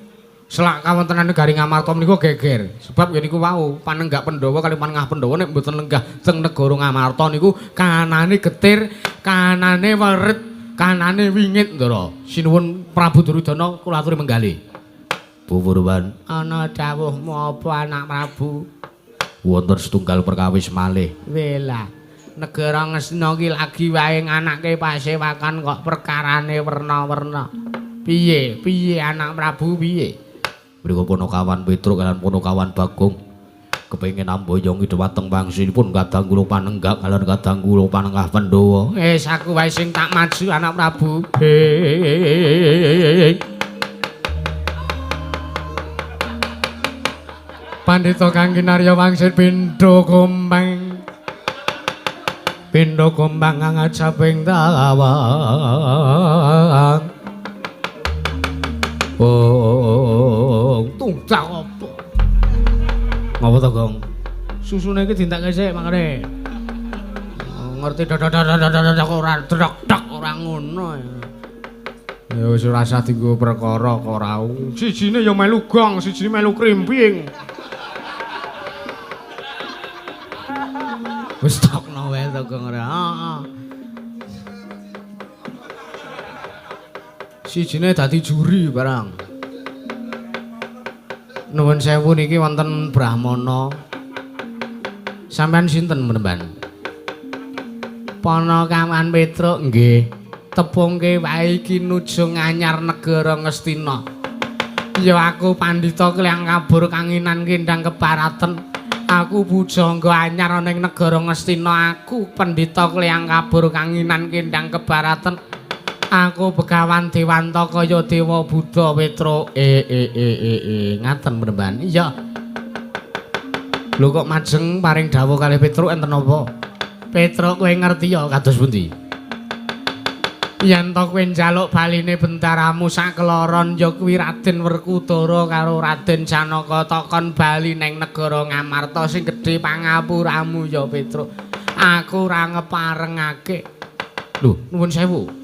D: Selak kawontenan negari Ngamarta menika geger. Sebab nggih niku wau panenggak Pandhawa kali panengah Pandhawa nek mboten lenggah teng negara Ngamarta niku kanane getir, kanane weret, kanane wingit ndara. Sinuwun Prabu Duryudana kula aturi menggalih.
A: Purwan
D: ana dawuhmu apa anak Prabu?
A: Wonten setunggal perkawis malih.
D: Welah, negara Ngastina iki lagi wae nganake pasewakan kok perkarane werna-werna. Piye? Piye anak Prabu piye?
A: Mriku Punakawan Petruk lan Punakawan Bagong kepengin amboyongi dhumateng wangsulipun kadang kula panenggak lan kadang kula panengah Pandhawa.
D: Wis aku wae sing tak maju anak Prabu. Pandhita kang kinarya wangsul pindha gombang. Pindha gombang ngajaping tawang. Oh, tunggak apa?
A: Ngapa to, Gong?
D: Susune iki dintekke sik mangkane. Ngerti dodok ora dok ora ngono. Ya wis ora usah dienggo perkara kok ora. Sijine ya melu gong, sijine melu krimping.
A: Wis tokno wae to, Gong ora. Heeh.
D: Sijine dadi juri barang. Nuwun sewu niki wonten Brahmana. Sampeyan sinten menemban? Panakawan Petruk nggih. Tepungke wae iki nuju nganyar negara Ngastina. Ya aku pandhita Kliang Kabur kanginan kendang keparaten. Aku pujangga anyar ana ing negara Ngastina. Aku pandhita Kliang Kabur kanginan kendang kebaraten. Aku Begawan Dewantaka ya Dewa Buddha Petruk. Ngaten menemban. Iya. Lho kok majeng paring dawuh kalih Petruk enten napa? Petruk kowe ngerti ya
A: kados pundi?
D: Yen to kowe njaluk baline bentaramu sakeloron ya kuwi Raden Werkudara karo Raden Janaka takon bali neng negara Ngamarta sing gedhe pangapuramu ya Petruk. Aku ora ngeparengake. Lho, nuwun sewu.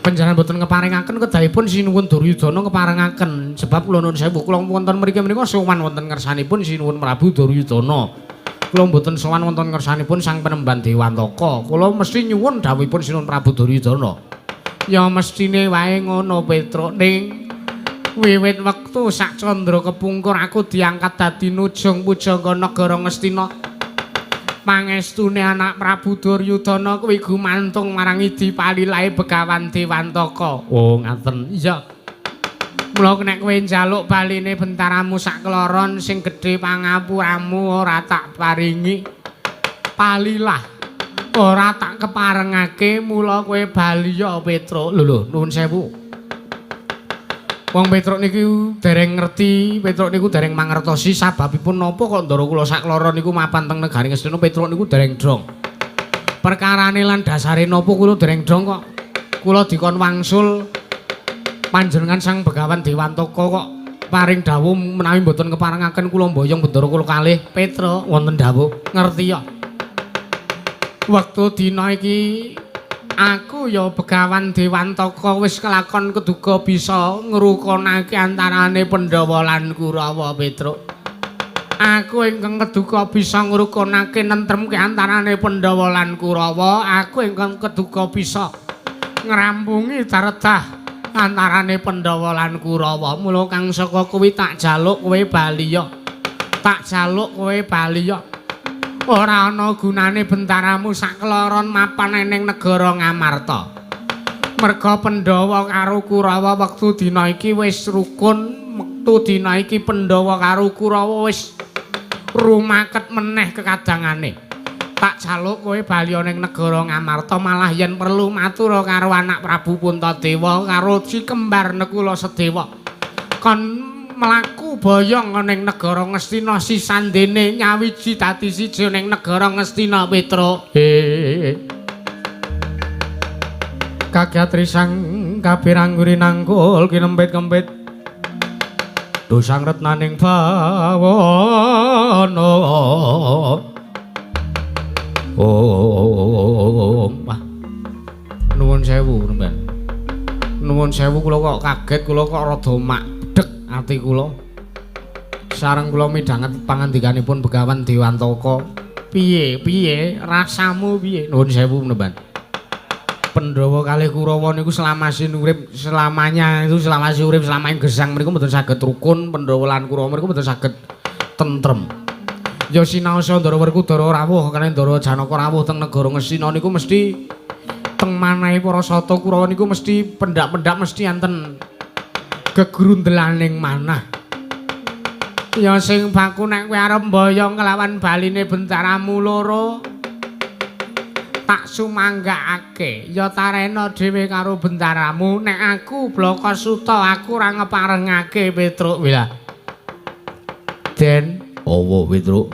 D: Panjenengan boten ngeparengaken kedahipun Sinuwun Duryudana ngeparengaken sebab kula nuwun sewu kula wonten mriki menika sowan wonten ngersanipun Sinuwun Prabu Duryudana. Kula mboten sowan wonten ngersanipun Sang Penemban Dewantaka. Kula mesti nyuwun dawuhipun Sinuwun Prabu Duryudana. Ya mestine wae ngono Petruk ning wiwit wektu sak candra kepungkur aku diangkat dadi nujung pujangga negara Ngastina. Pangestune anak Prabu Duryudana kuwi gumantung marang Idi palilahe Begawan Dewantaka.
A: Oh, ngaten.
D: Iya. Mula nek kowe njaluk baline bentaramu sakloron sing gedhe pangapuramu ora tak paringi. Palilah ora tak keparengake mula kowe bali ya Petruk. Lho lho, nuwun sewu. Wong Petruk niku dereng ngerti, Petruk niku dereng mangertosi sababipun napa kok ndara kula sakloron niku mapan teng negari Ngastina Petruk niku dereng drong. Perkarane lan dasare napa kula dereng drong kok. Kula dikon wangsul panjenengan Sang Begawan Dewantaka kok paring dawuh menawi mboten keparengaken kula mboyong bendara kula kalih Petruk wonten dawuh ngerti ya. Wektu dina iki aku ya Begawan Dewantaka wis kelakon keduga bisa ngrukunake antarane Pandhawa lan Kurawa Petruk. Aku ingkang keduga bisa ngrukunake nentremke antarane Pandhawa lan Kurawa, aku ingkang keduga bisa ngrampungi daredah antarane Pandhawa lan Kurawa. Mula kang saka kuwi tak jaluk kowe bali ya. Tak jaluk kowe bali ya. Ora ana gunane bentaramu sakloron mapan ning negara Ngamarta. Merga Pandhawa karo Kurawa wektu dina iki wis rukun, wektu dina iki Pandhawa karo Kurawa wis rumaket meneh kekadangane. Tak jaluk kowe bali ning negara Ngamarta malah yen perlu matur karo anak Prabu Puntadewa karo si kembar Nekula Sedewa. Kon mlaku boyong ning negara Ngastina sisandene nyawiji dadi siji ning negara Ngastina Petruk. Kakyat risang kabirang nangkul kinempit-kempit dosang retnaning bawana.
A: Oh, wah.
D: Nuwun sewu, Mben. Nuwun sewu kula kok kaget, kula kok rada mak ati kula. Sareng kula midhanget pangandikanipun Begawan Dewantaka. Piye, piye rasamu piye? Nuwun sewu Mben. Pandhawa kalih Kurawa niku selamase urip selamanya itu selamase urip selama ing gesang mriku mboten saged rukun. Pandhawa lan Kurawa mriku mboten saged tentrem. Ya sinaosa Ndara Werkudara rawuh kaliyan Ndara Janaka rawuh teng negara Ngastina niku mesti Teng manahe para Sata Kurawa niku mesti pendak-pendak mesti enten gegrundelaning manah. Ya sing baku nek kowe arep mboyong kelawan baline bendaramu loro tak sumanggakake ya tarena dhewe karo bendaramu. Nek aku Blaka Suta aku ora ngeparengake Petruk. Wila Den
A: owo Petruk?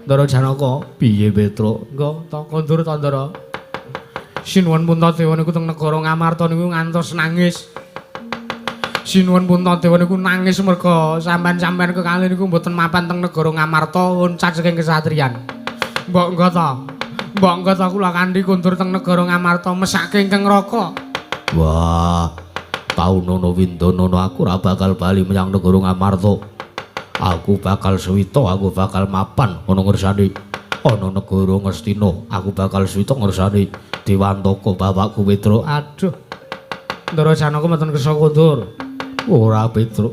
D: Ndara Janaka
A: piye Petruk?
D: Engko tak kondur ta Ndara. Sinuwun Puntadewa niku teng negara Ngamarta niku ngantos nangis. Sinuwun Puntadewa niku nangis merga sampean-sampean kekalih niku mboten mapan teng negara Ngamarta loncat saking kesatriyan. Mbok engko ta. Mbok engko ta kula kanthi kondur teng negara Ngamarta mesake ingkang raka.
A: Wah, taunono windonono aku ora bakal bali menyang negara Ngamarta. Aku bakal suwita, aku bakal mapan ana ngersane ana negara Ngastina. Aku bakal suwita ngersane Dewantaka bapakku Petruk.
D: Aduh. Ndara Janaka mboten kersa kondur.
A: Ora Petruk.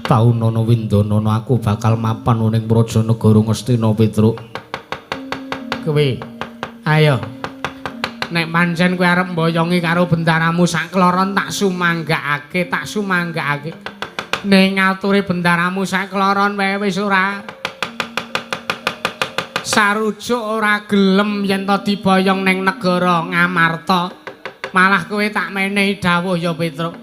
A: Taunono windonono aku bakal mapan ning praja negara Ngastina Petruk.
D: Kowe ayo. Nek pancen kowe arep mboyongi karo bendaramu sakloron tak sumanggakake, tak sumanggakake. Ning ngature bendaramu sakloron wae wis ora sarujuk ora gelem yen to diboyong ning negara Ngamarta. Malah kowe tak menehi dawuh ya Petruk.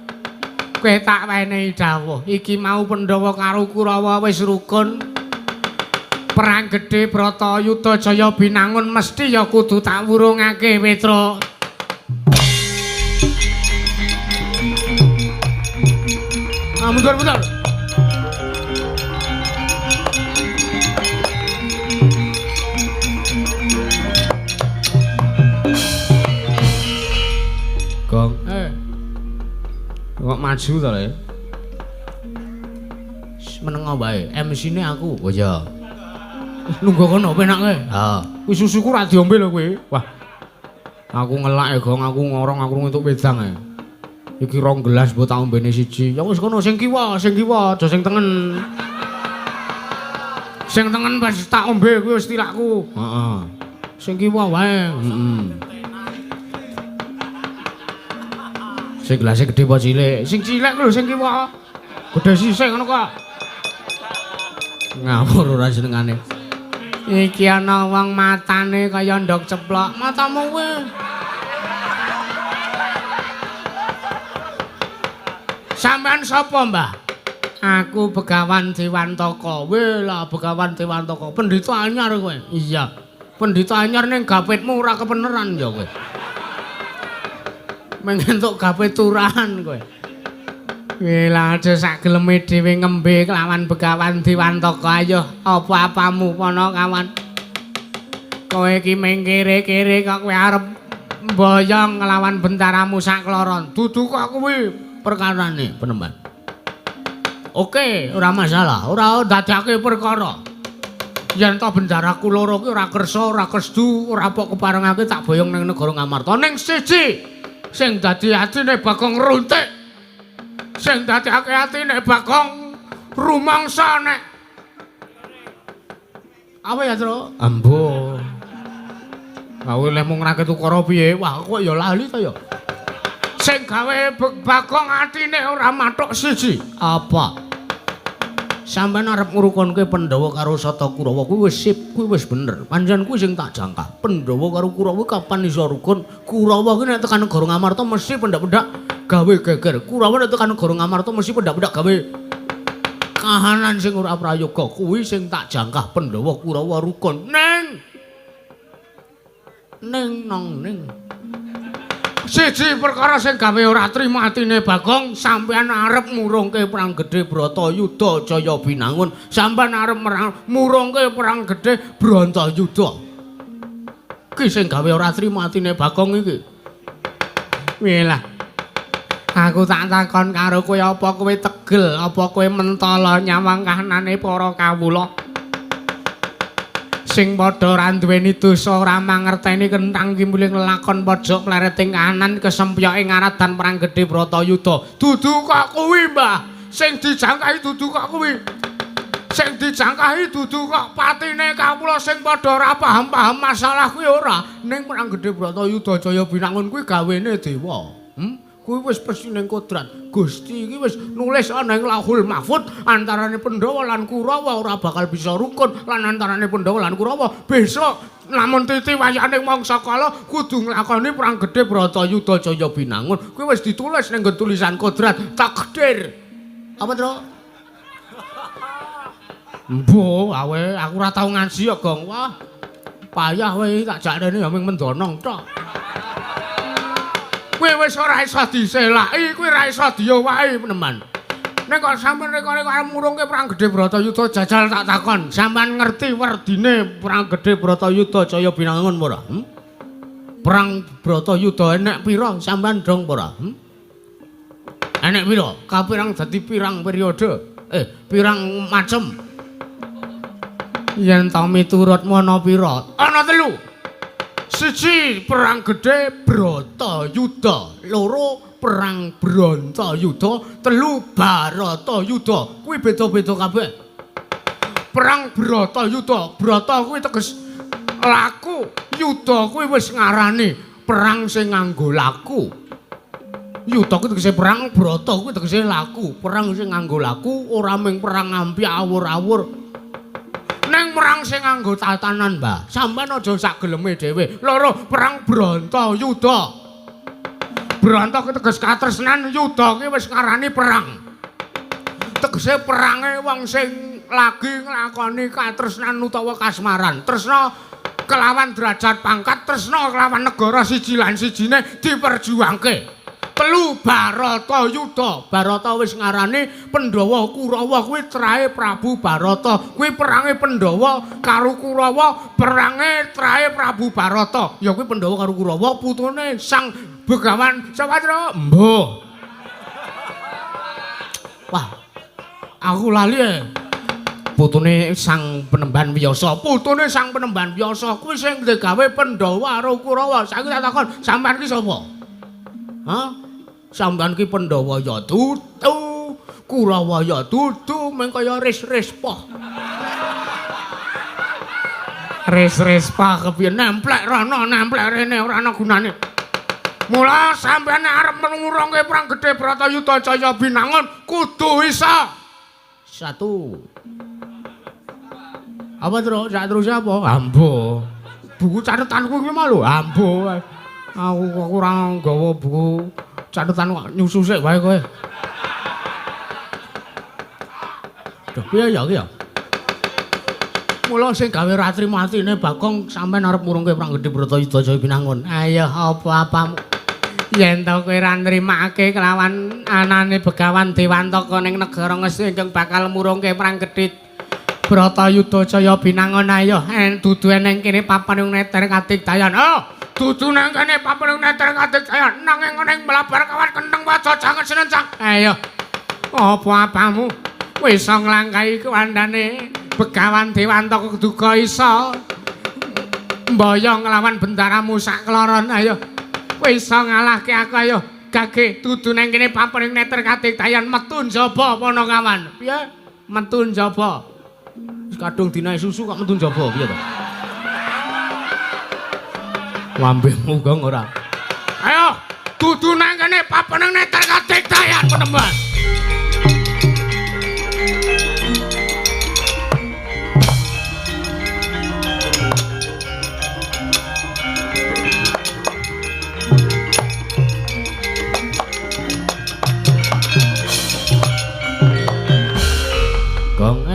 D: Kowe tak wenehi dawuh. Iki mau Pandhawa karo Kurawa wis rukun. Perang gedhe Bratayuda Jaya Binangun mesti ya kudu tak wurungake Petruk. Ah, mundur, mundur.
A: Gong.
D: Kok maju to le? Meneng wae, MC-ne aku.
A: Oh iya.
D: Nunggu kono penak kowe.
A: Heeh.
D: Kuwi susuku ora diombe lho kowe. Wah. Aku ngelak ya, Gong, aku ngorong, aku entuk wedang e. Iki rong gelas mbok tak ombene siji. Ya wis kono sing kiwa, aja sing tengen. Sing tengen wis tak ombe kuwi wis tilakku.
A: Heeh.
D: Sing kiwa wae.
A: Heeh. Sing gelase gedhe apa cilik?
D: Sing cilik lho sing kiwa. Gedhe sisih ngono kok.
A: Ngawur ora senengane.
D: Iki ana wong matane kaya ndok ceplok. Matamu kuwi. Sampeyan sapa, Mbah? Aku Begawan Dewantaka. Weh lah Begawan Dewantaka. Pendhita anyar kowe. Iya. Pendhita anyar ning gapitmu ora kepeneran ya kowe. Meng entuk gapit turahan kowe. Weh lah aja sak geleme dhewe ngembe kelawan Begawan Dewantaka. Ayo apa-apamu pono kawan. Kowe iki meng kere-kere kok kowe arep mboyong nglawan bentaramu sakloron. Dudu kok kuwi perkarane penemban. Oke, ora masalah, ora ndadekake perkara. Yen to bendaraku loro ki ora kersa, ora kesdu, ora pok keparengake tak boyong ning negara Ngamarta. Ning siji sing dadi atine Bagong runtik. Sing dadekake atine Bagong rumangsa nek apa ya, Tru?
A: Ambo.
D: Gawe lehmu ngrakit ukara piye? Wah, kok ya lali to ya. Sing gawe Bagong atine ora mathuk siji.
A: Apa? Sampeyan arep ngrukunke Pandhawa karo Sata Kurawa kuwi wis sip, kuwi wis bener. Pancen kuwi sing tak jangkah. Pandhawa karo Kurawa kapan iso rukun? Kurawa kuwi nek tekan negara Ngamarta mesti pendak-pendak gawe geger. Kurawa nek tekan negara Ngamarta mesti pendak-pendak gawe kahanan sing ora prayoga. Kuwi sing tak jangkah Pandhawa Kurawa rukun.
D: Neng neng nong neng. Siji perkara sing gawe ora trima atine Bagong, sampeyan arep murungke perang gedhe Bratayuda Jaya Binangun, sampeyan arep murungke perang gedhe Bratayuda. Ki sing gawe ora trima atine Bagong iki. Wilah. Aku tak takon karo kowe, apa kowe tegel, apa kowe mentala nyawang kahanane para kawula? Sing padha ora duweni dosa ora mangerteni kentang kimbuling lelakon pojok plereting kahanan kesempyoke ngaradan perang gedhe Bratayuda. Dudu kok kuwi, Mbah. Sing dijangkahi dudu kok kuwi. Sing dijangkahi dudu kok patine kawula sing padha ora paham-paham masalah kuwi ora. Ning perang gedhe Bratayuda Jaya Binangun kuwi gawene dewa. Kuwi wis pesining kodrat. Gusti iki wis nulis ana ing Lauhul Mahfud antarane Pandhawa lan Kurawa ora bakal bisa rukun lan antarane Pandhawa lan Kurawa besok lamun titi wayane mangsa kala kudu nglakoni perang gedhe Bratayuda Jaya Binangun. Kuwi wis ditulis ning nggon tulisan kodrat takdir. Apa, Tru? Mbuh, awe aku ora tau ngaji ya, Gong. Wah. Payah kowe tak jak rene ya mung mendonong tok. Kowe wis ora iso diselaki, kowe ora iso diowahi peneman. Nek kok sampeyan rek-rek arep murungke perang gedhe Bratayuda jajal tak takon, sampeyan ngerti werdine perang gedhe Bratayuda Jaya Binangun ora? Perang Bratayuda enek pira sampeyan dong ora? Enek pira? Kapirang dadi pirang periode? Pirang macem? Yen ta miturutmu ana pira? Ana telu. Siji perang gedhe Bratayuda, loro perang Brantayuda, telu Baratayuda. Kuwi beda-beda kabeh. Perang Bratayuda, brata kuwi teges laku, yuda kuwi wis ngarani perang sing nganggo laku. Yuda kuwi tegese perang, brata kuwi tegese laku. Perang sing nganggo laku ora mung perang ngampi awur-awur. Neng perang sing nganggo tatanan, Mbah. Sampeyan aja sak geleme dhewe. Loro, perang Brantayuda. Branta kuwi teges katresnan, yuda kuwi wis ngarani perang. Tegese perange wong sing lagi nglakoni katresnan utawa kasmaran. Tresna kelawan derajat pangkat, tresna kelawan negara siji lan sijine diperjuangke. Telu Baratayuda. Barata wis ngarani Pandhawa Kurawa kuwi trahe Prabu Barata. Kuwi perange Pandhawa karo Kurawa, perange trahe Prabu Barata. Ya kuwi Pandhawa karo Kurawa putune Sang Begawan Sawatra. Mbuh. Wah. Aku lali e. Putune Sang Penemban Wiyasa. Putune Sang Penemban Wiyasa kuwi sing digawe Pandhawa karo Kurawa. Saiki tak takon, sampean ki sapa? Hah? Sampeyan ki Pandhawa ya dudu, Kurawa ya dudu, mung kaya ris-ris poh. Ris-ris poh kepiye nemplek rono, nemplek rene ora ana gunane. Mula sampeyan nek arep ngurungke perang gedhe Bratayuda Jaya Binangun kudu isa. Satu. Apa terus? Sak terus apa? Ambo. Buku catetanku kuwi mau lho, ambo. Aku kok ora nggawa buku catatan kok nyusu sik wae kowe. Duh, piye ya iki ya? Mula sing gawe ra trimo atine Bagong sampean arep murungke perang gedhe Bratayuda Jaya Binangun. Ayo apa-apamu. Yen to kowe ora nrimake kelawan anane Begawan Dewantaka ning negara Ngastina ingkang bakal murungke perang gedhe Bratayuda Jaya Binangun, ayo dudu eneng kene papan neter kadigdayan. Oh, dudu nang kene papan neter kadigdayan nanging ning mlabar kawan kentheng waja jangan senencang. Ayo apa-apamu wis nglangkahi kuwandane Begawan Dewantaka duga isa mboyong nglawan bendaramu sakloron. Ayo wis ngalahke aku. Ayo gage dudu nang kene papan neter kadigdayan metu njaba Panakawan. Piye metu njaba? Wis kadung dinae susu kok metu njaba piye to? Lambemu gong ora. Ayo dudu nang kene papan neter kadigdayan penemban. Gong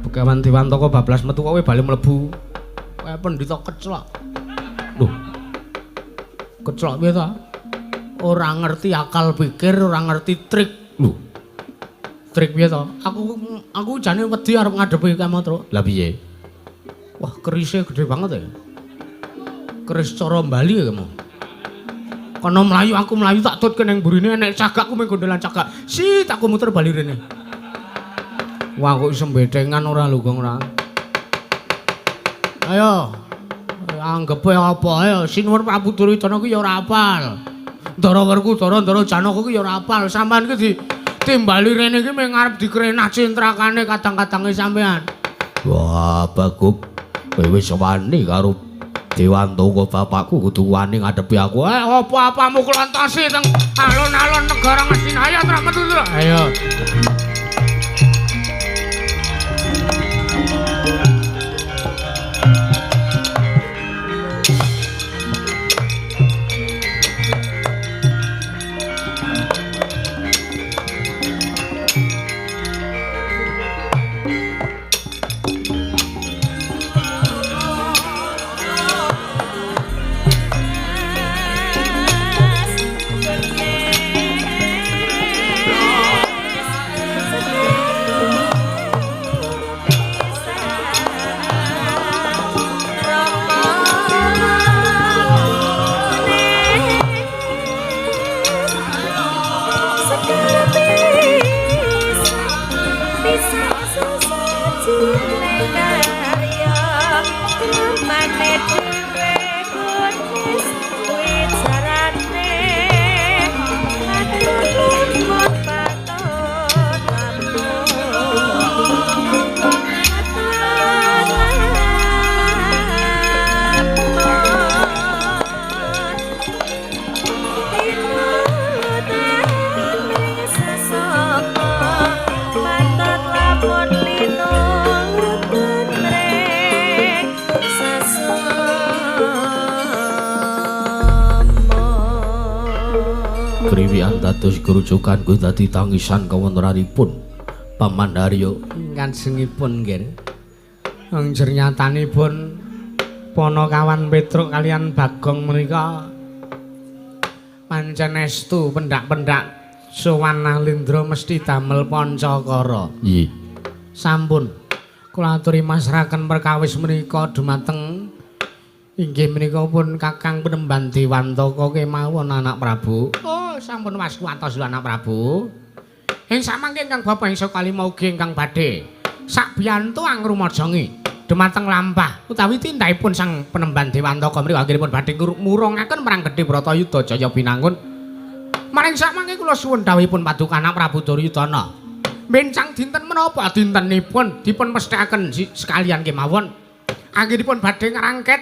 D: Begawan Dewantaka bablas metu kok kowe bali mlebu. Kaya pendhita keclok. Lho. Keclok piye ta? Ora ngerti akal pikir, ora ngerti trik. Lho. Trik piye ta? Aku jane wedi arep ngadepi Kamatra. Lah piye? Wah, kerise gede banget ya. Keris cara Bali ya kamu. Kono mlayu aku mlayu tak tutke ning mburine enek cagakku mung gondolan cagak. Sit aku muter bali rene. Wah kok iso mbetengan ora lho Gong ora. Ayo. Anggepe apa ayo Sinuwun Prabu Duryudana ki ya ora apal. Ndara Werkudara, Ndara Janaka ki ya ora apal. Sampeyan ki Timbali rene iki mung arep dikrenah cintrakane kadang-kadange sampean.
A: Wah, Bagong. Kowe wis wani karo Dewantaka bapakku kudu wani ngadepi aku.
D: Apa-apamu klontosi teng alun-alun negara Ngastina. Ayo trok metu trok. Ayo.
A: Kriwian dados gerujukan kuwi dadi tangisan kawontenanipun Paman Haryo.
D: Kajengipun nggih. Wong jernyatanipun Panakawan Petruk kalian Bagong menika pancen estu pendak-pendak sowan Nalindra mesti damel pancakara.
A: Nggih.
D: Sampun kula aturi masraken perkawis menika dumateng inggih menika pun Kakang Penemban Dewantaka kemawon anak Prabu. Oh, sampun wastu atos lho anak Prabu. Ing samangke ingkang bapa ing sakalima ugi ingkang badhe sakbiyantu angrumajangi dumateng lampah utawi tindakipun Sang Penemban Dewantaka menika anggenipun badhe murungaken perang gedhe Bratayuda Jaya Binangun. Maring samangke kula suwun dawuhipun paduka anak Prabu Duryudana. Mencang dinten menapa dintenipun dipun mesthekaken sekalian kemawon. Anggenipun badhe ngrangket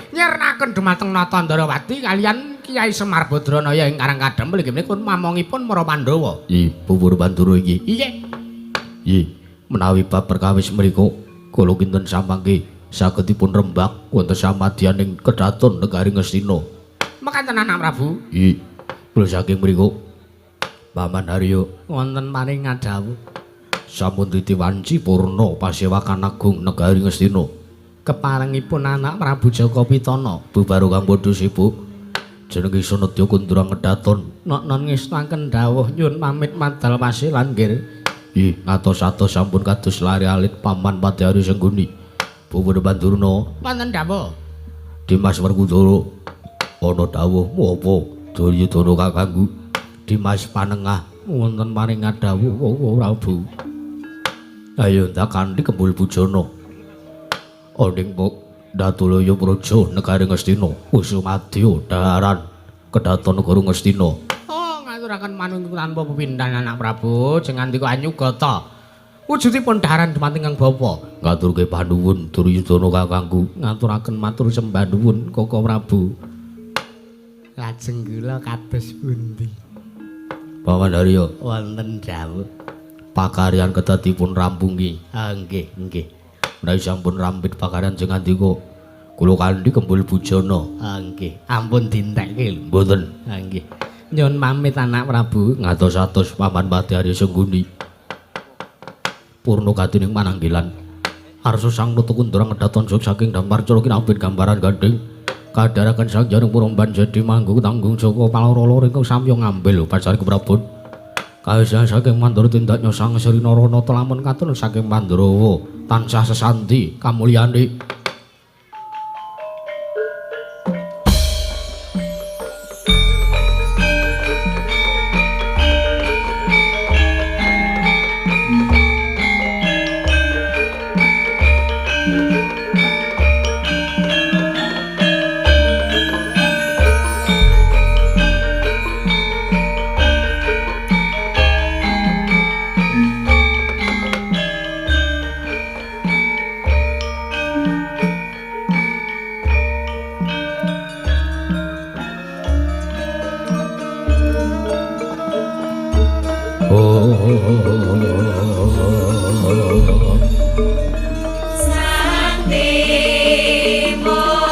D: nyirnaken dumateng Nata Ndrawati kalian Kyai Semar Badranaya ing Karang Kadempel inggih menika mamongipun para Pandhawa.
A: Nggih, Pupu Bandura iki.
D: Nggih.
A: Nggih, menawi bab perkawis mriku kula kinten samangke sagedipun rembak wonten samadyaning kedaton negari Ngastina.
D: Mekaten anak Prabu.
A: Nggih. Kula saking mriku Paman Haryo
D: wonten paring ngadhawuh
A: sampun titiwanci purna pasewakan agung negari Ngastina.
D: Keparengipun anak Prabu Jaka Pitana
A: bubaru kang padha sibuk jenenge Sanadya Kundra Kedaton
D: noknon ngestakaken dawuh nyun pamit madal pasilan nggih.
A: Nggih, ngatos-atos sampun kados lari alit Paman Padhari Sengguni. Bubar Bandurna
D: wonten dawuh
A: Dimas Werkudara ana dawuhmu apa Duryudana kakangku Dimas Panengah
D: wonten paring dawuh Prabu.
A: Ayo ndak kanthi kembul bujana oning pok Datulaya Praja negari Ngastina Kusumadya daharan kedaton negara Ngastina.
D: Oh, ngaturaken manunggal tanpa pepindhan anak Prabu jeng ngandika anyugata wujudipun daharan dumateng Kang Bapa.
A: Ngaturke panuwun Duryudana kakangku.
D: Ngaturaken matur sembah nuwun Koko Prabu. Lajeng kula kados pundi?
A: Paman Haryo
D: wonten dawuh
A: pakaryan kedah dipun rampungi.
D: Ah, nggih, nggih.
A: Menawi sampun rampit pakaryan jeng ngandika kula kanthi kembul bujana.
D: Ah, nggih, ampun dintekke lho.
A: Mboten.
D: Ah, nggih. Nyun pamit anak Prabu.
A: Ngatos-atos Paman Padhari Sengguni. Purna gatining mananggilan. Arsa sang Nata Kundra ngedaton sok saking dampar cara kinabin gambaran gandeng. Kadharaken sang jaring puromban jadi manggung tanggung jaka paloro-loro ingkang samya ngambil upacara keprabon. Kawisan saking Mandura tindaknya sang Sri Naranata lamun katon saking Pandhawa tansah sesanti kamulyane.
B: Santi mulya.